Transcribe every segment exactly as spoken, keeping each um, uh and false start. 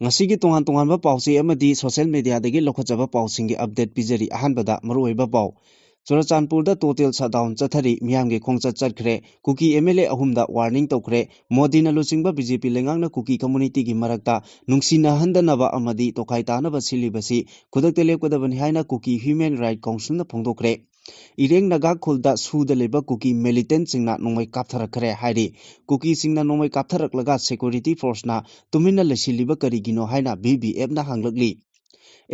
ꯉꯁꯤꯒꯤ ꯇꯣꯉꯥꯟ ꯇꯣꯉꯥꯟꯕ ꯄꯥꯎꯆꯦ ꯑꯃꯗꯤ social mediaꯗꯒꯤ ꯂꯧꯈꯠꯆꯕ ꯄꯥꯎꯁꯤꯡꯒꯤ update ꯄꯤꯖꯔꯤ꯫ ꯑꯍꯥꯟꯕꯗ ꯃꯔꯨꯑꯣꯏꯕ ꯄꯥꯎ꯫ ꯆꯨꯔꯆꯥꯟꯄꯨꯔꯗ total shutdown ꯆꯠꯊꯔꯤ, ꯃꯤꯌꯥꯝꯒꯤ ꯈꯣꯡꯆꯠ ꯆꯠꯈ꯭ꯔꯦ꯫ ꯀꯨꯀꯤ MLA ꯑꯍꯨꯝꯗ warning ꯇꯧꯈ꯭ꯔꯦ꯫ ꯃꯣꯗꯤꯅ ꯂꯨꯆꯤꯡꯕ BJP ꯂꯩꯉꯥꯛꯅ ꯀꯨꯀꯤ communityꯒꯤ ꯃꯔꯛꯇ ꯅꯨꯡꯁꯤꯅꯍꯟꯗꯅꯕ ꯑꯃꯗꯤ ꯇꯣꯈꯥꯏ ꯇꯥꯅꯕ ꯁꯤꯜꯂꯤꯕꯁꯤ ꯈꯨꯗꯛꯇ ꯂꯦꯞꯀꯗꯕꯅꯤ ꯍꯥꯏꯅ ꯀꯨꯀꯤ Human Rights Councilꯅ ꯐꯣꯡꯗꯣꯛꯈ꯭ꯔꯦ꯫ ꯏꯔꯦꯡ ꯅꯥꯒꯥ ꯈꯨꯜꯗ ꯁꯨꯗ ꯂꯩꯕ ꯀꯨꯀꯤ militantꯁꯤꯡꯅ ꯅꯣꯡꯃꯩ ꯀꯥꯞꯊꯔꯛꯈ꯭ꯔꯦ ꯍꯥꯏꯔꯤ꯫ ꯀꯨꯀꯤꯁꯤꯡꯅ ꯅꯣꯡꯃꯩ ꯀꯥꯞꯊꯔꯛꯂꯒ security forceꯅ ꯇꯨꯃꯤꯟꯅ ꯂꯩꯁꯤꯜꯂꯤꯕ ꯀꯔꯤꯒꯤꯅꯣ ꯍꯥꯏꯅ VVFꯅ ꯍꯪꯂꯛꯂꯤ꯫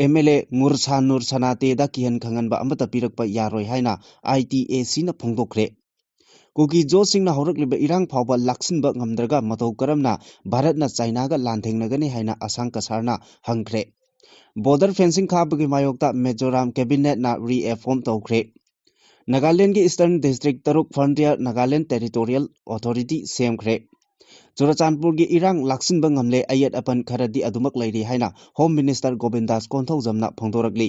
MLA ꯉꯨꯔꯁꯥ ꯅꯨꯔ ꯁꯅꯥꯇꯦꯗ ꯀꯤꯍꯟ ꯈꯪꯍꯟꯕ ꯑꯃꯠꯇ ꯄꯤꯔꯛꯄ ꯌꯥꯔꯣꯏ ꯍꯥꯏꯅ ITACꯅ ꯐꯣꯡꯗꯣꯛꯈ꯭ꯔꯦ꯫ ꯀꯨꯀꯤ ꯖꯣꯁꯤꯡꯅ ꯍꯧꯔꯛꯂꯤꯕ ꯏꯔꯥꯡ ꯐꯥꯎꯕ ꯂꯥꯛꯁꯤꯟꯕ ꯉꯝꯗ꯭ꯔꯒ ꯃꯇꯧ ꯀꯔꯝꯅ ꯚꯥꯔꯠꯅ ꯆꯥꯏꯅꯥꯒ ꯂꯥꯟꯊꯦꯡꯅꯒꯅꯤ ꯍꯥꯏꯅ ꯑꯁꯥꯡ ꯀꯁꯥꯔꯅ ꯍꯪꯈ꯭ꯔꯦ꯫ Border fencing ꯈꯥꯕꯒꯤ ꯃꯥꯌꯣꯛꯇ ꯃꯤꯖꯣꯔꯥꯝ cabinetꯅ reform ꯇꯧꯈ꯭ꯔꯦ꯫ ꯅꯥꯒꯥꯂꯦꯟꯒꯤ Eastern district ꯇꯔꯨꯛ Frontier Nagaland Territorial Authority ꯁꯦꯝꯈ꯭ꯔꯦ꯫ ꯆꯨꯔꯆꯥꯟꯄꯨꯔꯒꯤ ꯏꯔꯥꯡ ꯂꯥꯛꯁꯤꯟꯕ ꯉꯝꯂꯦ, ꯑꯌꯦꯠ ꯑꯄꯟ ꯈꯔꯗꯤ ꯑꯗꯨꯃꯛ ꯂꯩꯔꯤ ꯍꯥꯏꯅ Home Minister ꯒꯣꯕꯤꯟꯗꯥꯁ ꯀꯣꯟꯊꯧꯖꯝꯅ ꯐꯣꯡꯗꯣꯔꯛꯂꯤ꯫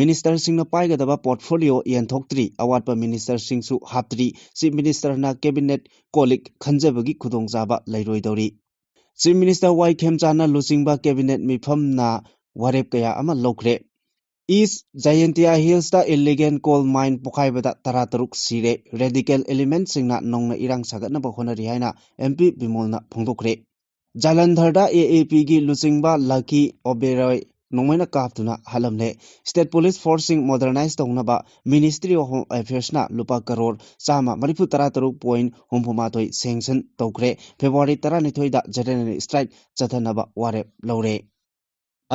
Ministerꯁꯤꯡꯅ ꯄꯥꯏꯒꯗꯕ portfolio ꯌꯦꯟꯊꯣꯛꯇ꯭ꯔꯤ, ꯑꯋꯥꯠꯄ ministerꯁꯤꯡꯁꯨ ꯍꯥꯞꯇ꯭ꯔꯤ꯫ Chief Ministerꯅ cabinet ꯀꯣꯜꯂꯤꯛ ꯈꯟꯖꯕꯒꯤ ꯈꯨꯗꯣꯡꯆꯥꯕ ꯂꯩꯔꯣꯏꯗꯧꯔꯤ꯫ Chief Minister ꯋꯥꯏ ꯈꯦꯝꯆꯥꯟꯅ ꯂꯨꯆꯤꯡꯕ cabinet ꯃꯤꯐꯝꯅ ꯋꯥꯔꯦꯞ ꯀꯌꯥ ꯑꯃ ꯂꯧꯈ꯭ꯔꯦ꯫ East Jaintia Hillsꯇ illegal coal mine ꯄꯣꯈꯥꯏꯕꯗ ꯇꯔꯥꯇꯔꯨꯛ ꯁꯤꯔꯦ꯫ Radical elementꯁꯤꯡꯅ ꯅꯧꯅ ꯏꯔꯥꯡ ꯁꯥꯒꯠꯅꯕ ꯍꯣꯠꯅꯔꯤ ꯍꯥꯏꯅ MP ꯕꯤꯃꯣꯜꯅ ꯐꯣꯡꯗꯣꯛꯈ꯭ꯔꯦ꯫ ꯖꯂꯟꯙꯔꯗ AAPꯒꯤ ꯂꯨꯆꯤꯡꯕ ꯂꯀꯤ ꯑꯣꯕꯦꯔꯣꯏ ꯅꯣꯡꯃꯩꯅ ꯀꯥꯞꯇꯨꯅ ꯍꯥꯠꯂꯝꯂꯦ꯫ State Police Forceꯁꯤꯡ modernize ꯇꯧꯅꯕ Ministry of Home Affairsꯅ ꯂꯨꯄꯥ ꯀꯔꯣꯔ ꯆꯥꯝꯃ ꯃꯔꯤꯐꯨ ꯇꯔꯥ ꯇꯔꯨꯛ point ꯍꯨꯝꯐꯨ ꯃꯥꯊꯣꯏ sanction ꯇꯧꯈ꯭ꯔꯦ꯫ February ꯇꯔꯥꯅꯤꯊꯣꯏꯗ general strike ꯆꯠꯊꯅꯕ ꯋꯥꯔꯦꯞ ꯂꯧꯔꯦ꯫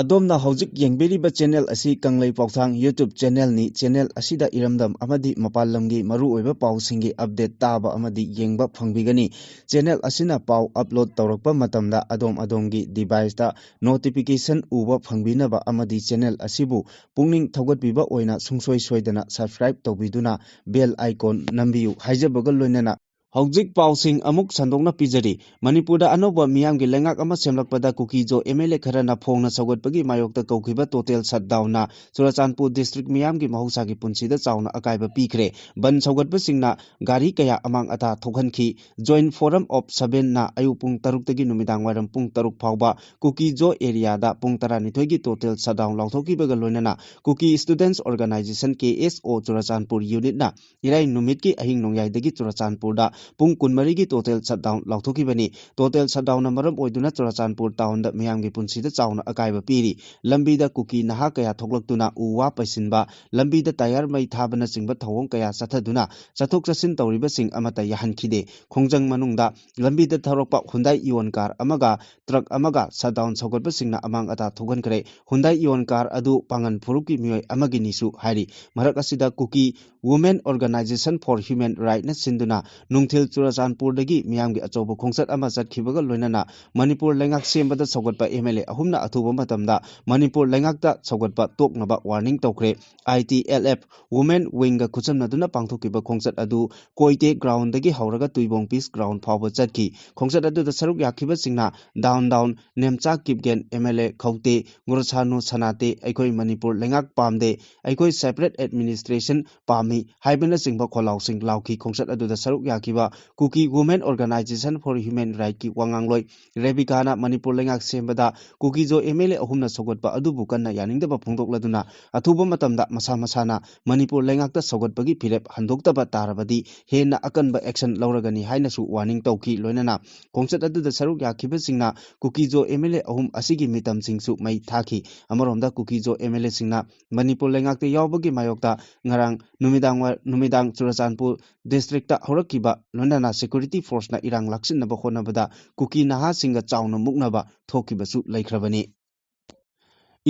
ꯑꯗꯣꯝꯅ ꯍꯧꯖꯤꯛ ꯌꯦꯡꯕꯤꯔꯤꯕ channel ꯑꯁꯤ ꯀꯪꯂꯩ ꯄꯥꯎꯊꯥꯡ YouTube channelꯅꯤ꯫ Channel ꯑꯁꯤꯗ ꯏꯔꯝꯗꯝ ꯑꯃꯗꯤ ꯃꯄꯥꯟ ꯂꯝꯒꯤ ꯃꯔꯨꯑꯣꯏꯕ ꯄꯥꯎꯁꯤꯡꯒꯤ update ꯇꯥꯕ ꯑꯃꯗꯤ ꯌꯦꯡꯕ ꯐꯪꯕꯤꯒꯅꯤ꯫ Channel ꯑꯁꯤꯅ ꯄꯥꯎ upload ꯇꯧꯔꯛꯄ ꯃꯇꯝꯗ ꯑꯗꯣꯝ ꯑꯗꯣꯝꯒꯤ deviceꯇ notification ꯎꯕ ꯐꯪꯕꯤꯅꯕ ꯑꯃꯗꯤ channel ꯑꯁꯤꯕꯨ ꯄꯨꯛꯅꯤꯡ ꯊꯧꯒꯠꯄꯤꯕ ꯑꯣꯏꯅ ꯁꯨꯡꯁꯣꯏ ꯁꯣꯏꯗꯅ subscribe ꯇꯧꯕꯤꯗꯨꯅ bell icon ꯅꯝꯕꯤꯌꯨ ꯍꯥꯏꯖꯕꯒ ꯂꯣꯏꯅꯅ ꯍꯧꯖꯤꯛ ꯄꯥꯎꯁꯤꯡ ꯑꯃꯨꯛ ꯁꯟꯗꯣꯛꯅ ꯄꯤꯖꯔꯤ꯫ ꯃꯅꯤꯄꯨꯔꯗ ꯑꯅꯧꯕ ꯃꯤꯌꯥꯝꯒꯤ ꯂꯩꯉꯥꯛ ꯑꯃ ꯁꯦꯝꯂꯛꯄꯗ ꯀꯨꯀꯤ-ꯖꯣ ꯑꯦꯝ ꯑꯦꯜ ꯑꯦ ꯈꯔꯅ ꯐꯣꯡꯅ ꯁꯧꯒꯠꯄꯒꯤ ꯃꯥꯌꯣꯛꯇ ꯀꯧꯈꯤꯕ ꯇꯣꯇꯦꯜ ꯁꯠꯗꯥꯎꯟꯅ ꯆꯨꯔꯆꯥꯟꯄꯨꯔ ꯗꯤꯁꯇ꯭ꯔꯤꯛ ꯃꯤꯌꯥꯝꯒꯤ ꯃꯍꯧꯁꯥꯒꯤ ꯄꯨꯟꯁꯤꯗ ꯆꯥꯎꯅ ꯑꯀꯥꯏꯕ ꯄꯤꯈ꯭ꯔꯦ꯫ ꯕꯟ ꯁꯧꯒꯠꯄꯁꯤꯡꯅ ꯒꯥꯔꯤ ꯀꯌꯥ ꯑꯃꯥꯡ ꯑꯇꯥ ꯊꯣꯛꯍꯟꯈꯤ꯫ ꯖꯣꯏꯟꯠ ꯐꯣꯔꯝ ꯑꯣꯐ ꯁꯚꯦꯟꯅ ꯑꯌꯨꯛ ꯄꯨꯡ ꯇꯔꯨꯛꯇꯒꯤ ꯅꯨꯃꯤꯗꯥꯡ ꯋꯥꯏꯔꯝ ꯄꯨꯡ ꯇꯔꯨꯛ ꯐꯥꯎꯕ ꯀꯨꯀꯤ-ꯖꯣ ꯑꯦꯔꯤꯌꯥꯗ ꯄꯨꯡ ꯇꯔꯥꯅꯤꯊꯣꯏꯒꯤ ꯇꯣꯇꯦꯜ ꯁꯠꯗꯥꯎꯟ ꯂꯥꯎꯊꯣꯛꯈꯤꯕꯒ ꯂꯣꯏꯅꯅ ꯀꯨꯀꯤ ꯁ꯭ꯇꯨꯗꯦꯟꯠꯁ ꯑꯣꯔꯒꯅꯥꯏꯖꯦꯁꯟ, ꯀꯦ ꯑꯦꯁ ꯑꯣ, ꯆꯨꯔꯆꯥꯟꯄꯨꯔ ꯌꯨꯅꯤꯠꯅ ꯏꯔꯥꯏ ꯅꯨꯃꯤꯠꯀꯤ ꯑꯍꯤꯡ ꯅꯣꯡꯌꯥꯏꯗꯒꯤ ꯆꯨꯔꯆꯥꯟꯄꯨꯔꯗ ꯄꯨꯡ ꯀꯨꯟꯃꯔꯤꯒꯤ ꯇꯣꯇꯦꯜ ꯁꯠꯗꯥꯎꯟ ꯂꯥꯎꯊꯣꯛꯈꯤꯕꯅꯤ꯫ ꯇꯣꯇꯦꯜ ꯁꯠꯗꯥꯎꯟꯅ ꯃꯔꯝ ꯑꯣꯏꯗꯨꯅ ꯆꯨꯔꯆꯥꯟꯄꯨꯔ ꯇꯥꯎꯟꯗ ꯃꯤꯌꯥꯝꯒꯤ ꯄꯨꯟꯁꯤꯗ ꯆꯥꯎꯅ ꯑꯀꯥꯏꯕ ꯄꯤꯔꯤ꯫ ꯂꯝꯕꯤꯗ ꯀꯨꯀꯤ ꯅꯍꯥ ꯀꯌꯥ ꯊꯣꯛꯂꯛꯇꯨꯅ ꯎ ꯋꯥ ꯄꯩꯁꯤꯟꯕ, ꯂꯝꯕꯤꯗ ꯇꯥꯌꯔ ꯃꯩ ꯊꯥꯕꯅꯆꯤꯡꯕ ꯊꯧꯑꯣꯡ ꯀꯌꯥ ꯆꯠꯊꯗꯨꯅ ꯆꯠꯊꯣꯛ ꯆꯠꯁꯤꯟ ꯇꯧꯔꯤꯕꯁꯤꯡ ꯑꯃꯠꯇ ꯌꯥꯍꯟꯈꯤꯗꯦ꯫ ꯈꯣꯡꯖꯪ ꯃꯅꯨꯡꯗ ꯂꯝꯕꯤꯗ ꯊꯧꯔꯛꯄ ꯍꯨꯟꯗꯥꯏ ꯏꯌꯣꯟ ꯀꯥꯔ ꯑꯃꯒ ꯇ꯭ꯔꯛ ꯑꯃꯒ ꯁꯠꯗꯥꯎꯟ ꯁꯧꯒꯠꯄꯁꯤꯡꯅ ꯑꯃꯥꯡ ꯑꯇꯥ ꯊꯣꯛꯍꯟꯈ꯭ꯔꯦ꯫ ꯍꯨꯟꯗꯥꯏ ꯏꯌꯣꯟ ꯀꯥꯔ ꯑꯗꯨ ꯄꯥꯡꯒꯟ ꯐꯨꯔꯨꯞꯀꯤ ꯃꯤꯑꯣꯏ ꯑꯃꯒꯤꯅꯤꯁꯨ ꯍꯥꯏꯔꯤ꯫ ꯃꯔꯛ ꯑꯁꯤꯗ ꯀꯨꯀꯤ ꯋꯨꯃꯦꯟ ꯑꯣꯔꯒꯅꯥꯏꯖꯦꯁꯟ ꯐꯣꯔ ꯍ꯭ꯌꯨꯃꯦꯟ ꯔꯥꯏꯠꯅ ꯁꯤꯟꯗꯨꯅ ꯅꯨꯡꯊꯤꯜ ꯆꯨꯔꯆꯥꯟꯄꯨꯔꯗꯒꯤ ꯃꯤꯌꯥꯝꯒꯤ ꯑꯆꯧꯕ ꯈꯣꯡꯆꯠ ꯑꯃ ꯆꯠꯈꯤꯕꯒ ꯂꯣꯏꯅꯅ ꯃꯅꯤꯄꯨꯔ ꯂꯩꯉꯥꯛ ꯁꯦꯝꯕꯗ ꯁꯧꯒꯠꯄ ꯑꯦꯝ ꯑꯦꯜ ꯑꯦ ꯑꯍꯨꯝꯅ ꯑꯊꯨꯕ ꯃꯇꯝꯗ ꯃꯅꯤꯄꯨꯔ ꯂꯩꯉꯥꯛꯇ ꯁꯧꯒꯠꯄ ꯇꯣꯛꯅꯕ ꯋꯥꯔꯅꯤꯡ ꯇꯧꯈ꯭ꯔꯦ꯫ ꯑꯥꯏ ꯇꯤ ꯑꯦꯜ ꯑꯦꯐ ꯋꯨꯃꯦꯟ ꯋꯤꯡꯒ ꯈꯨꯠꯁꯝꯅꯗꯨꯅ ꯄꯥꯡꯊꯣꯛꯈꯤꯕ ꯈꯣꯡꯆꯠ ꯑꯗꯨ ꯀꯣꯏꯇꯦ ꯒ꯭ꯔꯥꯎꯟꯗꯒꯤ ꯍꯧꯔꯒ ꯇꯨꯏꯕꯣꯡ ꯄꯤꯁ ꯒ꯭ꯔꯥꯎꯟ ꯐꯥꯎꯕ ꯆꯠꯈꯤ꯫ ꯈꯣꯡꯆꯠ ꯑꯗꯨꯗ ꯁꯔꯨꯛ ꯌꯥꯈꯤꯕꯁꯤꯡꯅ down down, Nemcha Kipgen, M L A ꯈꯧꯇꯦ, ꯒꯨꯔꯁꯥꯅꯨ ꯁꯅꯥꯇꯦ, ꯑꯩꯈꯣꯏ ꯃꯅꯤꯄꯨꯔ ꯂꯩꯉꯥꯛ ꯄꯥꯝꯗꯦ, ꯑꯩꯈꯣꯏ ꯁꯦꯄꯔꯦꯠ ꯑꯦꯗꯃꯤꯅꯤꯁꯇ꯭ꯔꯦꯁꯟ ꯄꯥꯝꯃꯤ ꯍꯥꯏꯕꯅꯆꯤꯡꯕ ꯈꯣꯜꯂꯥꯎꯁꯤꯡ ꯂꯥꯎꯈꯤ꯫ ꯈꯣꯡꯆꯠ ꯑꯗꯨꯗ ꯁꯔꯨꯛ ꯌꯥꯈꯤꯕ Kuki women organisation for human ꯔꯥꯏꯠꯀꯤ ꯋꯥꯉꯥꯡꯂꯣꯏ ꯔꯦꯕꯤꯀꯥꯅ ꯃꯅꯤꯄꯨꯔ ꯂꯩꯉꯥꯛ ꯁꯦꯝꯕꯗ ꯀꯨꯀꯤ-ꯖꯣ ꯑꯦꯝ ꯑꯦꯜ ꯑꯦ ꯑꯍꯨꯝꯅ ꯁꯧꯒꯠꯄ ꯑꯗꯨꯕꯨ ꯀꯟꯅ ꯌꯥꯅꯤꯡꯗꯕ ꯐꯣꯡꯗꯣꯛꯂꯗꯨꯅ ꯑꯊꯨꯕ ꯃꯇꯝꯗ ꯃꯁꯥ ꯃꯁꯥꯅ ꯃꯅꯤꯄꯨꯔ ꯂꯩꯉꯥꯛꯇ ꯁꯧꯒꯠꯄꯒꯤ ꯐꯤꯔꯦꯞ ꯍꯟꯗꯣꯛꯇꯕ ꯇꯥꯔꯕꯗꯤ ꯍꯦꯟꯅ ꯑꯀꯟꯕ ꯑꯦꯛꯁꯟ ꯂꯧꯔꯒꯅꯤ ꯍꯥꯏꯅꯁꯨ ꯋꯥꯔꯅꯤꯡ ꯇꯧꯈꯤ꯫ ꯂꯣꯏꯅꯅ ꯈꯣꯡꯆꯠ ꯑꯗꯨꯗ ꯁꯔꯨꯛ ꯌꯥꯈꯤꯕꯁꯤꯡꯅ ꯀꯨꯀꯤ-ꯖꯣ ꯑꯦꯝ ꯑꯦꯜ ꯑꯦ ꯑꯍꯨꯝ ꯑꯁꯤꯒꯤ ꯃꯤꯇꯝꯁꯤꯡꯁꯨ ꯃꯩ ꯊꯥꯈꯤ꯫ ꯑꯃꯔꯣꯝꯗ ꯀꯨꯀꯤ-ꯖꯣ ꯑꯦꯝ ꯑꯦꯜ ꯑꯦꯁꯤꯡꯅ ꯃꯅꯤꯄꯨꯔ ꯂꯩꯉꯥꯛꯇ ꯌꯥꯎꯕꯒꯤ ꯃꯥꯌꯣꯛꯇ ꯉꯔꯥꯡ ꯅꯨꯃꯤꯗꯥꯡ ꯋꯥ-, ꯅꯨꯃꯤꯗꯥꯡ ꯆꯨꯔꯆꯥꯟꯄꯨꯔ ꯗꯤꯁꯇ꯭ꯔꯤꯛꯇ ꯍꯧꯔꯛꯈꯤꯕ ꯂꯣꯏꯅꯅ ꯁꯦꯀ꯭ꯌꯨꯔꯤꯇꯤ ꯐꯣꯔꯁꯅ ꯏꯔꯥꯡ ꯂꯥꯛꯁꯤꯟꯅꯕ ꯍꯣꯠꯅꯕꯗ ꯀꯨꯀꯤ ꯅꯍꯥꯁꯤꯡꯒ ꯆꯥꯎꯅ ꯃꯨꯛꯅꯕ ꯊꯣꯛꯈꯤꯕꯁꯨ ꯂꯩꯈ꯭ꯔꯕꯅꯤ꯫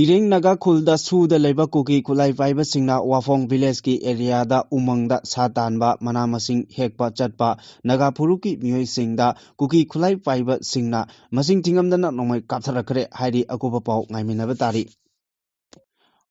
ꯏꯔꯦꯡ ꯅꯥꯒꯥ ꯈꯨꯜꯗ ꯁꯨꯗ ꯂꯩꯕ ꯀꯨꯀꯤ ꯈꯨꯠꯂꯥꯏ ꯄꯥꯏꯕꯁꯤꯡꯅ ꯋꯥꯐꯣꯡ ꯚꯤꯂꯦꯖꯀꯤ ꯑꯦꯔꯤꯌꯥꯗ ꯎꯃꯪꯗ ꯁꯥ ꯇꯥꯟꯕ, ꯃꯅꯥ ꯃꯁꯤꯡ ꯍꯦꯛꯄ ꯆꯠꯄ ꯅꯥꯒꯥ ꯐꯨꯔꯨꯞꯀꯤ ꯃꯤꯑꯣꯏꯁꯤꯡꯗ ꯀꯨꯀꯤ ꯈꯨꯠꯂꯥꯏ ꯄꯥꯏꯕꯁꯤꯡꯅ ꯃꯁꯤꯡ ꯊꯤꯉꯝꯗꯅ ꯅꯣꯡꯃꯩ ꯀꯥꯞꯊꯔꯛꯈ꯭ꯔꯦ ꯍꯥꯏꯔꯤ꯫ ꯑꯀꯨꯞꯄ ꯄꯥꯎ ꯉꯥꯏꯃꯤꯟꯅꯕ ꯇꯥꯔꯤ꯫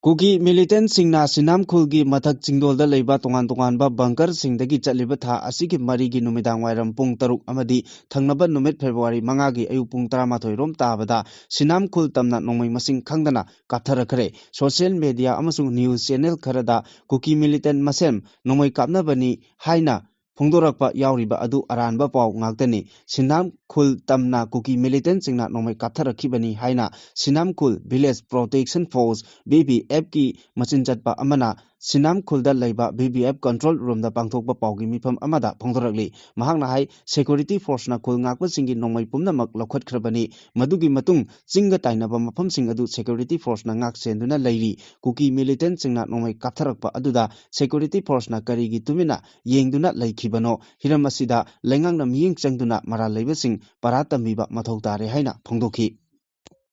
ꯀꯨꯀꯤ ꯃꯤꯂꯤꯇꯦꯟꯠꯁꯤꯡꯅ ꯁꯤꯅꯥꯝꯈꯨꯜꯒꯤ ꯃꯊꯛ ꯆꯤꯡꯗꯣꯜꯗ ꯂꯩꯕ ꯇꯣꯉꯥꯟ ꯇꯣꯉꯥꯟꯕ ꯕꯪꯀꯔꯁꯤꯡꯗꯒꯤ ꯆꯠꯂꯤꯕ ꯊꯥ ꯑꯁꯤꯒꯤ ꯃꯔꯤꯒꯤ ꯅꯨꯃꯤꯗꯥꯡ ꯋꯥꯏꯔꯝ ꯄꯨꯡ ꯇꯔꯨꯛ ꯑꯃꯗꯤ ꯊꯪꯅꯕ ꯅꯨꯃꯤꯠ ꯐꯦꯕ꯭ꯔꯨꯋꯥꯔꯤ ꯃꯉꯥꯒꯤ ꯑꯌꯨꯛ ꯄꯨꯡ ꯇꯔꯥꯃꯥꯊꯣꯏ ꯔꯣꯝ ꯇꯥꯕꯗ ꯁꯤꯅꯥꯝꯈꯨꯜ ꯇꯝꯅ ꯅꯣꯡꯃꯩ ꯃꯁꯤꯡ ꯈꯪꯗꯅ ꯀꯥꯞꯊꯔꯛꯈ꯭ꯔꯦ꯫ ꯁꯣꯁꯤꯌꯦꯜ ꯃꯦꯗꯤꯌꯥ ꯑꯃꯁꯨꯡ ꯅ꯭ꯌꯨꯁ ꯆꯦꯅꯦꯜ ꯈꯔꯗ ꯀꯨꯀꯤ ꯃꯤꯂꯤꯇꯦꯟꯠ ꯃꯁꯦꯟ ꯅꯣꯡꯃꯩ ꯀꯥꯞꯅꯕꯅꯤ ꯍꯥꯏꯅ ꯐꯣꯡꯗꯣꯔꯛꯄ ꯌꯥꯎꯔꯤꯕ ꯑꯗꯨ ꯑꯔꯥꯟꯕ ꯄꯥꯎ ꯉꯥꯛꯇꯅꯤ꯫ ꯁꯤꯅꯥꯝꯈꯨꯜ ꯇꯝꯅ ꯀꯨꯀꯤ ꯃꯤꯂꯤꯇꯦꯟꯠꯁꯤꯡꯅ ꯅꯣꯡꯃꯩ ꯀꯥꯞꯊꯔꯛꯈꯤꯕꯅꯤ ꯍꯥꯏꯅ Sinamkhul village protection force, V V ꯑꯦꯐꯀꯤ ꯃꯆꯤꯟ ꯆꯠꯄ ꯑꯃꯅ ꯁꯤꯅꯥꯝꯈꯨꯜꯗ ꯂꯩꯕ ꯚꯤ ꯚꯤ ꯑꯦꯐ ꯀꯟꯇ꯭ꯔꯣꯜ ꯔꯨꯝꯗ ꯄꯥꯡꯊꯣꯛꯄ ꯄꯥꯎꯒꯤ ꯃꯤꯐꯝ ꯑꯃꯗ ꯐꯣꯡꯗꯣꯔꯛꯂꯤ꯫ ꯃꯍꯥꯛꯅ ꯍꯥꯏ, ꯁꯦꯀ꯭ꯌꯨꯔꯤꯇꯤ ꯐꯣꯔꯁꯅ ꯈꯨꯜ ꯉꯥꯛꯄꯁꯤꯡꯒꯤ ꯅꯣꯡꯃꯩ ꯄꯨꯝꯅꯃꯛ ꯂꯧꯈꯠꯈ꯭ꯔꯕꯅꯤ꯫ ꯃꯗꯨꯒꯤ ꯃꯇꯨꯡ ꯆꯤꯡꯒ ꯇꯥꯏꯅꯕ ꯃꯐꯝꯁꯤꯡ ꯑꯗꯨ ꯁꯦꯀ꯭ꯌꯨꯔꯤꯇꯤ ꯐꯣꯔꯁꯅ ꯉꯥꯛ ꯁꯦꯟꯗꯨꯅ ꯂꯩꯔꯤ꯫ ꯀꯨꯀꯤ ꯃꯤꯂꯤꯇꯦꯟꯠꯁꯤꯡꯅ ꯅꯣꯡꯃꯩ ꯀꯥꯞꯊꯔꯛꯄ ꯑꯗꯨꯗ ꯁꯦꯀ꯭ꯌꯨꯔꯤꯇꯤ ꯐꯣꯔꯁꯅ ꯀꯔꯤꯒꯤ ꯇꯨꯃꯤꯟꯅ ꯌꯦꯡꯗꯨꯅ ꯂꯩꯈꯤꯕꯅꯣ? ꯍꯤꯔꯝ ꯑꯁꯤꯗ ꯂꯩꯉꯥꯛꯅ ꯃꯤꯠꯌꯦꯡ ꯆꯪꯗꯨꯅ ꯃꯔꯥꯜ ꯂꯩꯕꯁꯤꯡ ꯄꯔꯥ ꯇꯝꯕꯤꯕ ꯃꯊꯧ ꯇꯥꯔꯦ ꯍꯥꯏꯅ ꯐꯣꯡꯗꯣꯛꯈꯤ꯫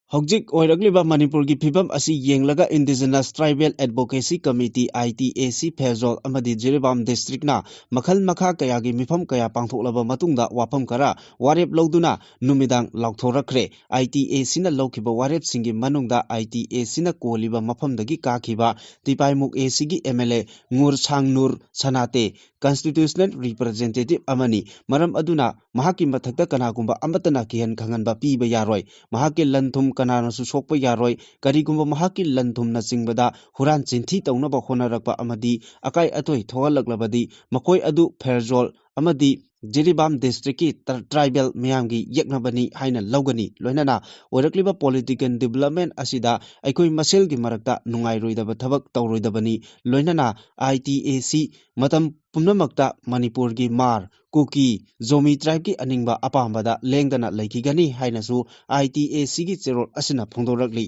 ꯍꯧꯖꯤꯛ ꯑꯣꯏꯔꯛꯂꯤꯕ ꯃꯅꯤꯄꯨꯔꯒꯤ ꯐꯤꯕꯝ ꯑꯁꯤ ꯌꯦꯡꯂꯒ Indigenous Tribal Advocacy Committee, I T A C, Pherzawl ꯑꯃꯗꯤ ꯖꯤꯔꯤꯕꯥꯝ ꯗꯤꯁꯇ꯭ꯔꯤꯛꯅ ꯃꯈꯜ ꯃꯈꯥ ꯀꯌꯥꯒꯤ ꯃꯤꯐꯝ ꯀꯌꯥ ꯄꯥꯡꯊꯣꯛꯂꯕ ꯃꯇꯨꯡꯗ ꯋꯥꯐꯝ ꯈꯔ ꯋꯥꯔꯦꯞ ꯂꯧꯗꯨꯅ ꯅꯨꯃꯤꯗꯥꯡ ꯂꯥꯎꯊꯣꯔꯛꯈ꯭ꯔꯦ꯫ I T A Cꯅ ꯂꯧꯈꯤꯕ ꯋꯥꯔꯦꯞꯁꯤꯡꯒꯤ ꯃꯅꯨꯡꯗ I T A Cꯅ ꯀꯣꯜꯂꯤꯕ ꯃꯐꯝꯗꯒꯤ ꯀꯥꯈꯤꯕ ꯇꯤꯄꯥꯏꯃꯨꯛ A Cꯒꯤ M L A ꯉꯨꯔꯁꯥꯡꯅꯨꯔ ꯁꯅꯥꯇꯦ constitutional representative ꯑꯃꯅꯤ꯫ ꯃꯔꯝ ꯑꯗꯨꯅ ꯃꯍꯥꯛꯀꯤ ꯃꯊꯛꯇ ꯀꯅꯥꯒꯨꯝꯕ ꯑꯃꯠꯇꯅ ꯀꯤꯍꯟ ꯈꯪꯍꯟꯕ ꯄꯤꯕ ꯌꯥꯔꯣꯏ꯫ ꯃꯍꯥꯛꯀꯤ ꯂꯟ ꯊꯨꯝ ꯀꯅꯥꯅꯁꯨ ꯁꯣꯛꯄ ꯌꯥꯔꯣꯏ꯫ ꯀꯔꯤꯒꯨꯝꯕ ꯃꯍꯥꯛꯀꯤ ꯂꯟ ꯊꯨꯝꯅꯆꯤꯡꯕꯗ ꯍꯨꯔꯥꯟ ꯆꯤꯟꯊꯤ ꯇꯧꯅꯕ ꯍꯣꯠꯅꯔꯛꯄ ꯑꯃꯗꯤ ꯑꯀꯥꯏ ꯑꯇꯣꯏ ꯊꯣꯛꯍꯜꯂꯛꯂꯕꯗꯤ ꯃꯈꯣꯏ ꯑꯗꯨ ꯐꯦꯔꯖꯣꯜ ꯑꯃꯗꯤ ꯖꯤꯔꯤꯕꯥꯝ ꯗꯤꯁꯇ꯭ꯔꯤꯛꯀꯤ ꯇ꯭ꯔ-, ꯇ꯭ꯔꯥꯏꯕꯦꯜ ꯃꯤꯌꯥꯝꯒꯤ ꯌꯦꯛꯅꯕꯅꯤ ꯍꯥꯏꯅ ꯂꯧꯒꯅꯤ꯫ ꯂꯣꯏꯅꯅ ꯑꯣꯏꯔꯛꯂꯤꯕ ꯄꯣꯂꯤꯇꯤꯀꯦꯜ ꯗꯤꯕꯦꯂꯞꯃꯦꯟ ꯑꯁꯤꯗ ꯑꯩꯈꯣꯏ ꯃꯁꯦꯜꯒꯤ ꯃꯔꯛꯇ ꯅꯨꯡꯉꯥꯏꯔꯣꯏꯗꯕ ꯊꯕꯛ ꯇꯧꯔꯣꯏꯗꯕꯅꯤ꯫ ꯂꯣꯏꯅꯅ I T A C ꯃꯇꯝ ꯄꯨꯝꯅꯃꯛꯇ ꯃꯅꯤꯄꯨꯔꯒꯤ ꯃꯥꯔ, ꯀꯨꯀꯤ, ꯖꯣꯃꯤ ꯇ꯭ꯔꯥꯏꯕꯀꯤ ꯑꯅꯤꯡꯕ ꯑꯄꯥꯝꯕꯗ ꯂꯦꯡꯗꯅ ꯂꯩꯈꯤꯒꯅꯤ ꯍꯥꯏꯅꯁꯨ I T A Cꯒꯤ ꯆꯦꯔꯣꯜ ꯑꯁꯤꯅ ꯐꯣꯡꯗꯣꯔꯛꯂꯤ꯫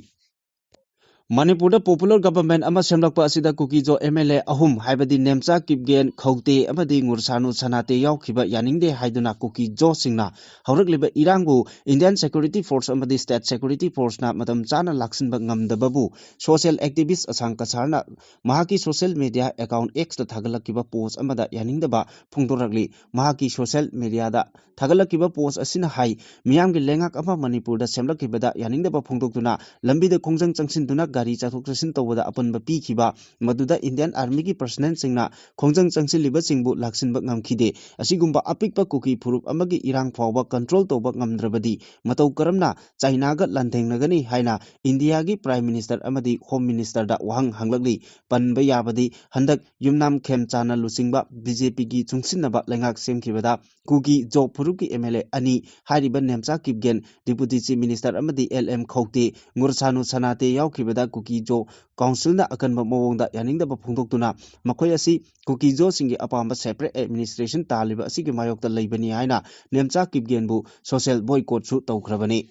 ꯃꯅꯤꯄꯨꯔꯗ ꯄꯣꯄꯨꯂꯔ ꯒꯚꯔꯟꯃꯦꯟꯠ ꯑꯃ ꯁꯦꯝꯂꯛꯄ ꯑꯁꯤꯗ ꯀꯨꯀꯤꯖꯣ M L A ꯑꯍꯨꯝ, ꯍꯥꯏꯕꯗꯤ ꯅꯦꯝꯆꯥ ꯀꯤꯞꯒꯦꯟ, ꯈꯧꯇꯦ ꯑꯃꯗꯤ ꯉꯨꯔꯁꯥꯅꯨ ꯁꯅꯥꯇꯦ ꯌꯥꯎꯈꯤꯕ ꯌꯥꯅꯤꯡꯗꯦ ꯍꯥꯏꯗꯨꯅ ꯀꯨꯀꯤꯖꯣꯁꯤꯡꯅ ꯍꯧꯔꯛꯂꯤꯕ ꯏꯔꯥꯡꯕꯨ Indian Security Force ꯑꯃꯗꯤ State Security Forceꯅ ꯃꯇꯝ ꯆꯥꯅ ꯂꯥꯛꯁꯤꯟꯕ ꯉꯝꯗꯕꯕꯨ ꯁꯣꯁꯤꯌꯦꯜ ꯑꯦꯛꯇꯤꯚꯤꯁ꯭ꯠ ꯑꯁꯥꯡ ꯀꯁꯥꯔꯅ ꯃꯍꯥꯛꯀꯤ ꯁꯣꯁꯤꯌꯦꯜ ꯃꯦꯗꯤꯌꯥ ꯑꯦꯀꯥꯎꯟꯠ Xꯇ ꯊꯥꯒꯠꯂꯛꯈꯤꯕ ꯄꯣꯁ꯭ꯠ ꯑꯃꯗ ꯌꯥꯅꯤꯡꯗꯕ ꯐꯣꯡꯗꯣꯔꯛꯂꯤ꯫ ꯃꯍꯥꯛꯀꯤ ꯁꯣꯁꯤꯌꯦꯜ ꯃꯦꯗꯤꯌꯥꯗ ꯊꯥꯒꯠꯂꯛꯈꯤꯕ ꯄꯣꯁ꯭ꯠ ꯑꯁꯤꯅ ꯍꯥꯏ, ꯃꯤꯌꯥꯝꯒꯤ ꯂꯩꯉꯥꯛ ꯑꯃ ꯃꯅꯤꯄꯨꯔꯗ ꯁꯦꯝꯂꯛꯈꯤꯕꯗ ꯌꯥꯅꯤꯡꯗꯕ ꯐꯣꯡꯗꯣꯛꯇꯨꯅ ꯂꯝꯕꯤꯗ ꯈꯣꯡꯖꯪ ꯆꯪꯁꯤꯟꯗꯨꯅ ꯒꯥꯔꯤ ꯆꯠꯊꯣꯛ ꯆꯠꯁꯤꯟ ꯇꯧꯕꯗ ꯑꯄꯟꯕ ꯄꯤꯈꯤꯕ, ꯃꯗꯨꯗ Indian Army ꯒꯤ personnel ꯁꯤꯡꯅ ꯈꯣꯡꯖꯪ ꯆꯪꯁꯤꯜꯂꯤꯕꯁꯤꯡꯕꯨ ꯂꯥꯛꯁꯤꯟꯕ ꯉꯝꯈꯤꯗꯦ꯫ ꯑꯁꯤꯒꯨꯝꯕ ꯑꯄꯤꯛꯄ ꯀꯨꯀꯤ ꯐꯨꯔꯨꯞ ꯑꯃꯒꯤ ꯏꯔꯥꯡ ꯐꯥꯎꯕ control ꯇꯧꯕ ꯉꯝꯗ꯭ꯔꯕꯗꯤ ꯃꯇꯧ ꯀꯔꯝꯅ ꯆꯥꯏꯅꯥꯒ ꯂꯥꯟꯊꯦꯡꯅꯒꯅꯤ ꯍꯥꯏꯅ ꯏꯟꯗꯤꯌꯥꯒꯤ Prime Minister ꯑꯃꯗꯤ Home Minister ꯗ ꯋꯥꯍꯪ ꯍꯪꯂꯛꯂꯤ꯫ ꯄꯟꯕ ꯌꯥꯕꯗꯤ ꯍꯟꯗꯛ ꯌꯨꯝꯅꯥꯝ ꯈꯦꯝꯆꯥꯟꯅ ꯂꯨꯆꯤꯡꯕ B J P ꯒꯤ ꯆꯨꯡꯁꯤꯟꯅꯕ ꯂꯩꯉꯥꯛ ꯁꯦꯝꯈꯤꯕꯗ ꯀꯨꯀꯤ ꯖꯣ ꯐꯨꯔꯨꯞꯀꯤ M L A ꯑꯅꯤ ꯍꯥꯏꯔꯤꯕ Nemcha Kipgen, Deputy Chief Minister ꯑꯃꯗꯤ L M ꯈꯧꯇꯦ, ꯉꯨꯔꯁꯥꯅꯨ ꯁꯅꯥꯇꯦ ꯌꯥꯎꯈꯤꯕꯗ ꯀꯨꯀꯤ ꯖꯣ council ꯅ ꯑꯀꯟꯕ ꯃꯑꯣꯡꯗ ꯌꯥꯅꯤꯡꯗꯕ ꯐꯣꯡꯗꯣꯛꯇꯨꯅ ꯃꯈꯣꯏ ꯑꯁꯤ ꯀꯨꯀꯤ ꯖꯣꯁꯤꯡꯒꯤ ꯑꯄꯥꯝꯕ separate administration ꯇꯥꯜꯂꯤꯕ ꯑꯁꯤꯒꯤ ꯃꯥꯌꯣꯛꯇ ꯂꯩꯕꯅꯤ ꯍꯥꯏꯅ ꯅꯦꯝꯆꯥ ꯀꯤꯞꯒꯦꯟꯕꯨ social boycott ꯁꯨ ꯇꯧꯈ꯭ꯔꯕꯅꯤ꯫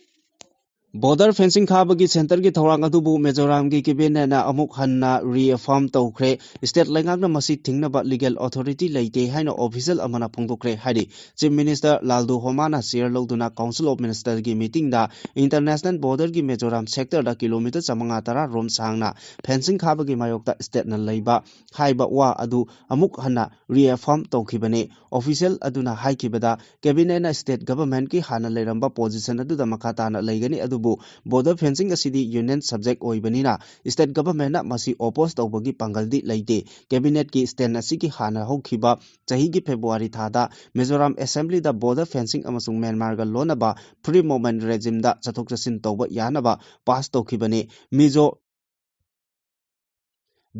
Border fencing ꯈꯥꯕꯒꯤ centre ꯒꯤ ꯊꯧꯔꯥꯡ ꯑꯗꯨꯕꯨ ꯃꯤꯖꯣꯔꯥꯝꯒꯤ cabinet ꯅ ꯑꯃꯨꯛ ꯍꯟꯅ reaffirm ꯇꯧꯈ꯭ꯔꯦ꯫ State ꯂꯩꯉꯥꯛꯅ ꯃꯁꯤ ꯊꯤꯡꯅꯕ legal authority ꯂꯩꯇꯦ ꯍꯥꯏꯅ official ꯑꯃꯅ ꯐꯣꯡꯗꯣꯛꯈ꯭ꯔꯦ ꯍꯥꯏꯔꯤ꯫ Chief Minister ꯂꯥꯜꯗꯨ ꯍꯣꯃꯥꯅ chair ꯂꯧꯗꯨꯅ Council of Minister ꯒꯤ meeting ꯗ international border ꯒꯤ ꯃꯤꯖꯣꯔꯥꯝ sector ꯗ kilometre ꯆꯥꯃꯉꯥ ꯇꯔꯥ ꯔꯣꯝ ꯁꯥꯡꯅ fencing ꯈꯥꯕꯒꯤ ꯃꯥꯌꯣꯛꯇ state ꯅ ꯂꯩꯕ ꯍꯥꯏꯕ ꯋꯥ ꯑꯗꯨ ꯑꯃꯨꯛ ꯍꯟꯅ reaffirm ꯇꯧꯈꯤꯕꯅꯤ꯫ Official ꯑꯗꯨꯅ ꯍꯥꯏꯈꯤꯕꯗ, cabinet ꯅ state government ꯀꯤ ꯍꯥꯟꯅ ꯂꯩꯔꯝꯕ position ꯑꯗꯨꯗ ꯃꯈꯥ ꯇꯥꯅ ꯂꯩꯒꯅꯤ, ꯑꯗꯨꯕꯨ border fencing ꯑꯁꯤꯗꯤ union subject ꯑꯣꯏꯕꯅꯤꯅ state government ꯅ ꯃꯁꯤ oppose ꯇꯧꯕꯒꯤ ꯄꯥꯡꯒꯜꯗꯤ ꯂꯩꯇꯦ꯫ Cabinet ꯀꯤ stand ꯑꯁꯤꯒꯤ ꯍꯥꯟꯅ ꯍꯧꯈꯤꯕ ꯆꯍꯤꯒꯤ February ꯊꯥꯗ ꯃꯤꯖꯣꯔꯥꯝ assembly ꯗ border fencing ꯑꯃꯁꯨꯡ ꯃ꯭ꯌꯥꯟꯃꯥꯔꯒ ꯂꯣꯟꯅꯕ free movement regime ꯗ ꯆꯠꯊꯣꯛ ꯆꯠꯁꯤꯟ ꯇꯧꯕ ꯌꯥꯅꯕ pass ꯇꯧꯈꯤꯕꯅꯤ꯫ ꯃꯤꯖꯣ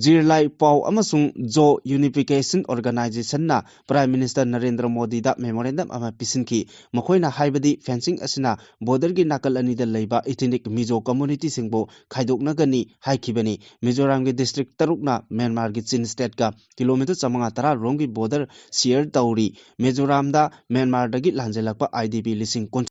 ꯖꯤꯔꯂꯥꯏ ꯄꯥꯎ ꯑꯃꯁꯨꯡ ꯖꯣ Unification Organisation ꯅ Prime Minister ꯅꯔꯦꯟꯗ꯭ꯔ ꯃꯣꯗꯤꯗ memorandum ꯑꯃ ꯄꯤꯁꯤꯟꯈꯤ꯫ ꯃꯈꯣꯏꯅ ꯍꯥꯏꯕꯗꯤ fencing ꯑꯁꯤꯅ border ꯒꯤ ꯅꯥꯀꯜ ꯑꯅꯤꯗ ꯂꯩꯕ ethnic ꯃꯤꯖꯣ community ꯁꯤꯡꯕꯨ ꯈꯥꯏꯗꯣꯛꯅꯒꯅꯤ ꯍꯥꯏꯈꯤꯕꯅꯤ꯫ ꯃꯤꯖꯣꯔꯥꯝꯒꯤ district ꯇꯔꯨꯛꯅ ꯃ꯭ꯌꯥꯟꯃꯥꯔꯒꯤ ꯆꯤꯟ state ꯀ kilometre ꯆꯥꯃꯉꯥ ꯇꯔꯥ ꯔꯣꯝꯒꯤ border share ꯇꯧꯔꯤ꯫ ꯃꯤꯖꯣꯔꯥꯝꯗ ꯃ꯭ꯌꯥꯟꯃꯥꯔꯗꯒꯤ ꯂꯥꯟꯖꯦꯜꯂꯛꯄ I D P ꯂꯤꯁꯤꯡ ꯀꯨꯟ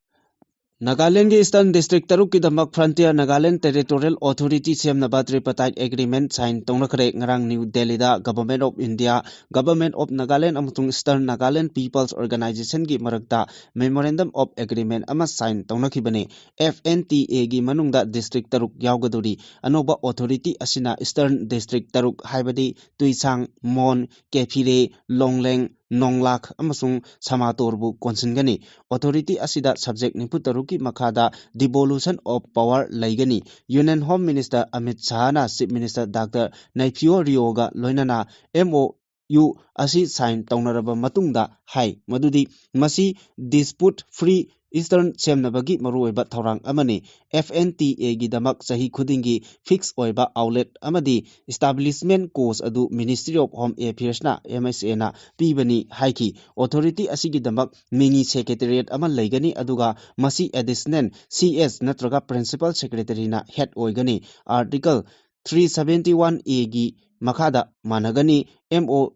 ꯅꯥꯒꯥꯂꯦꯟꯒꯤ Eastern District ꯇꯔꯨꯛꯀꯤꯗꯃꯛ Frontier Nagaland Territorial Authority ꯁꯦꯝꯅꯕ tripartite agreement sign ꯇꯧꯅꯈ꯭ꯔꯦ꯫ ꯉꯔꯥꯡ ꯅ꯭ꯌꯨ ꯗꯦꯜꯂꯤꯗ Government of India, Government of Nagaland ꯑꯃꯁꯨꯡ Eastern Nagaland People's Organization ꯒꯤ ꯃꯔꯛꯇ Memorandum of Agreement ꯑꯃ sign ꯇꯧꯅꯈꯤꯕꯅꯤ꯫ F N T A ꯒꯤ ꯃꯅꯨꯡꯗ district ꯇꯔꯨꯛ ꯌꯥꯎꯒꯗꯧꯔꯤ꯫ ꯑꯅꯧꯕ authority ꯑꯁꯤꯅ Eastern District ꯇꯔꯨꯛ, ꯍꯥꯏꯕꯗꯤ ꯇꯨꯏꯁꯥꯡ, ꯃꯣꯟ, ꯀꯦꯐꯤꯔꯦ, ꯂꯣꯡꯂꯦꯡ, ꯅꯣꯡꯂꯥꯛ ꯑꯃꯁꯨꯡ ꯁꯃꯥꯇꯣꯔꯕꯨ ꯀꯣꯟꯁꯤꯟꯒꯅꯤ꯫ Authority ꯑꯁꯤꯗ subject ꯅꯤꯐꯨ ꯇꯔꯨꯛꯀꯤ ꯃꯈꯥꯗ devolution of power ꯂꯩꯒꯅꯤ꯫ Union Home Minister ꯑꯃꯤꯠ ꯁꯍꯥꯅ Chief Minister ꯗꯥꯛꯇꯔ ꯅꯩꯐꯤꯌꯣ ꯔꯤꯑꯣꯒ ꯂꯣꯏꯅꯅ M O U ꯑꯁꯤ sign ꯇꯧꯅꯔꯕ ꯃꯇꯨꯡꯗ ꯍꯥꯏ ꯃꯗꯨꯗꯤ ꯃꯁꯤ dispute free Eastern ꯁꯦꯝꯅꯕꯒꯤ ꯃꯔꯨꯑꯣꯏꯕ ꯊꯧꯔꯥꯡ ꯑꯃꯅꯤ꯫ F N T Aꯒꯤꯗꯃꯛ ꯆꯍꯤ ꯈꯨꯗꯤꯡꯒꯤ fix ꯑꯣꯏꯕ outlet ꯑꯃꯗꯤ establishment cost ꯑꯗꯨ Ministry of Home Affairsꯅ, M H Aꯅ ꯄꯤꯕꯅꯤ ꯍꯥꯏꯈꯤ꯫ Authority ꯑꯁꯤꯒꯤꯗꯃꯛ mini secretariat ꯑꯃ ꯂꯩꯒꯅꯤ, ꯑꯗꯨꯒ ꯃꯁꯤ additional C S ꯅꯠꯇ꯭ꯔꯒ Principal Secretaryꯅ head ꯑꯣꯏꯒꯅꯤ꯫ Article three seventy one Aꯒꯤ ꯃꯈꯥꯗ ꯃꯥꯟꯅꯒꯅꯤ꯫ M O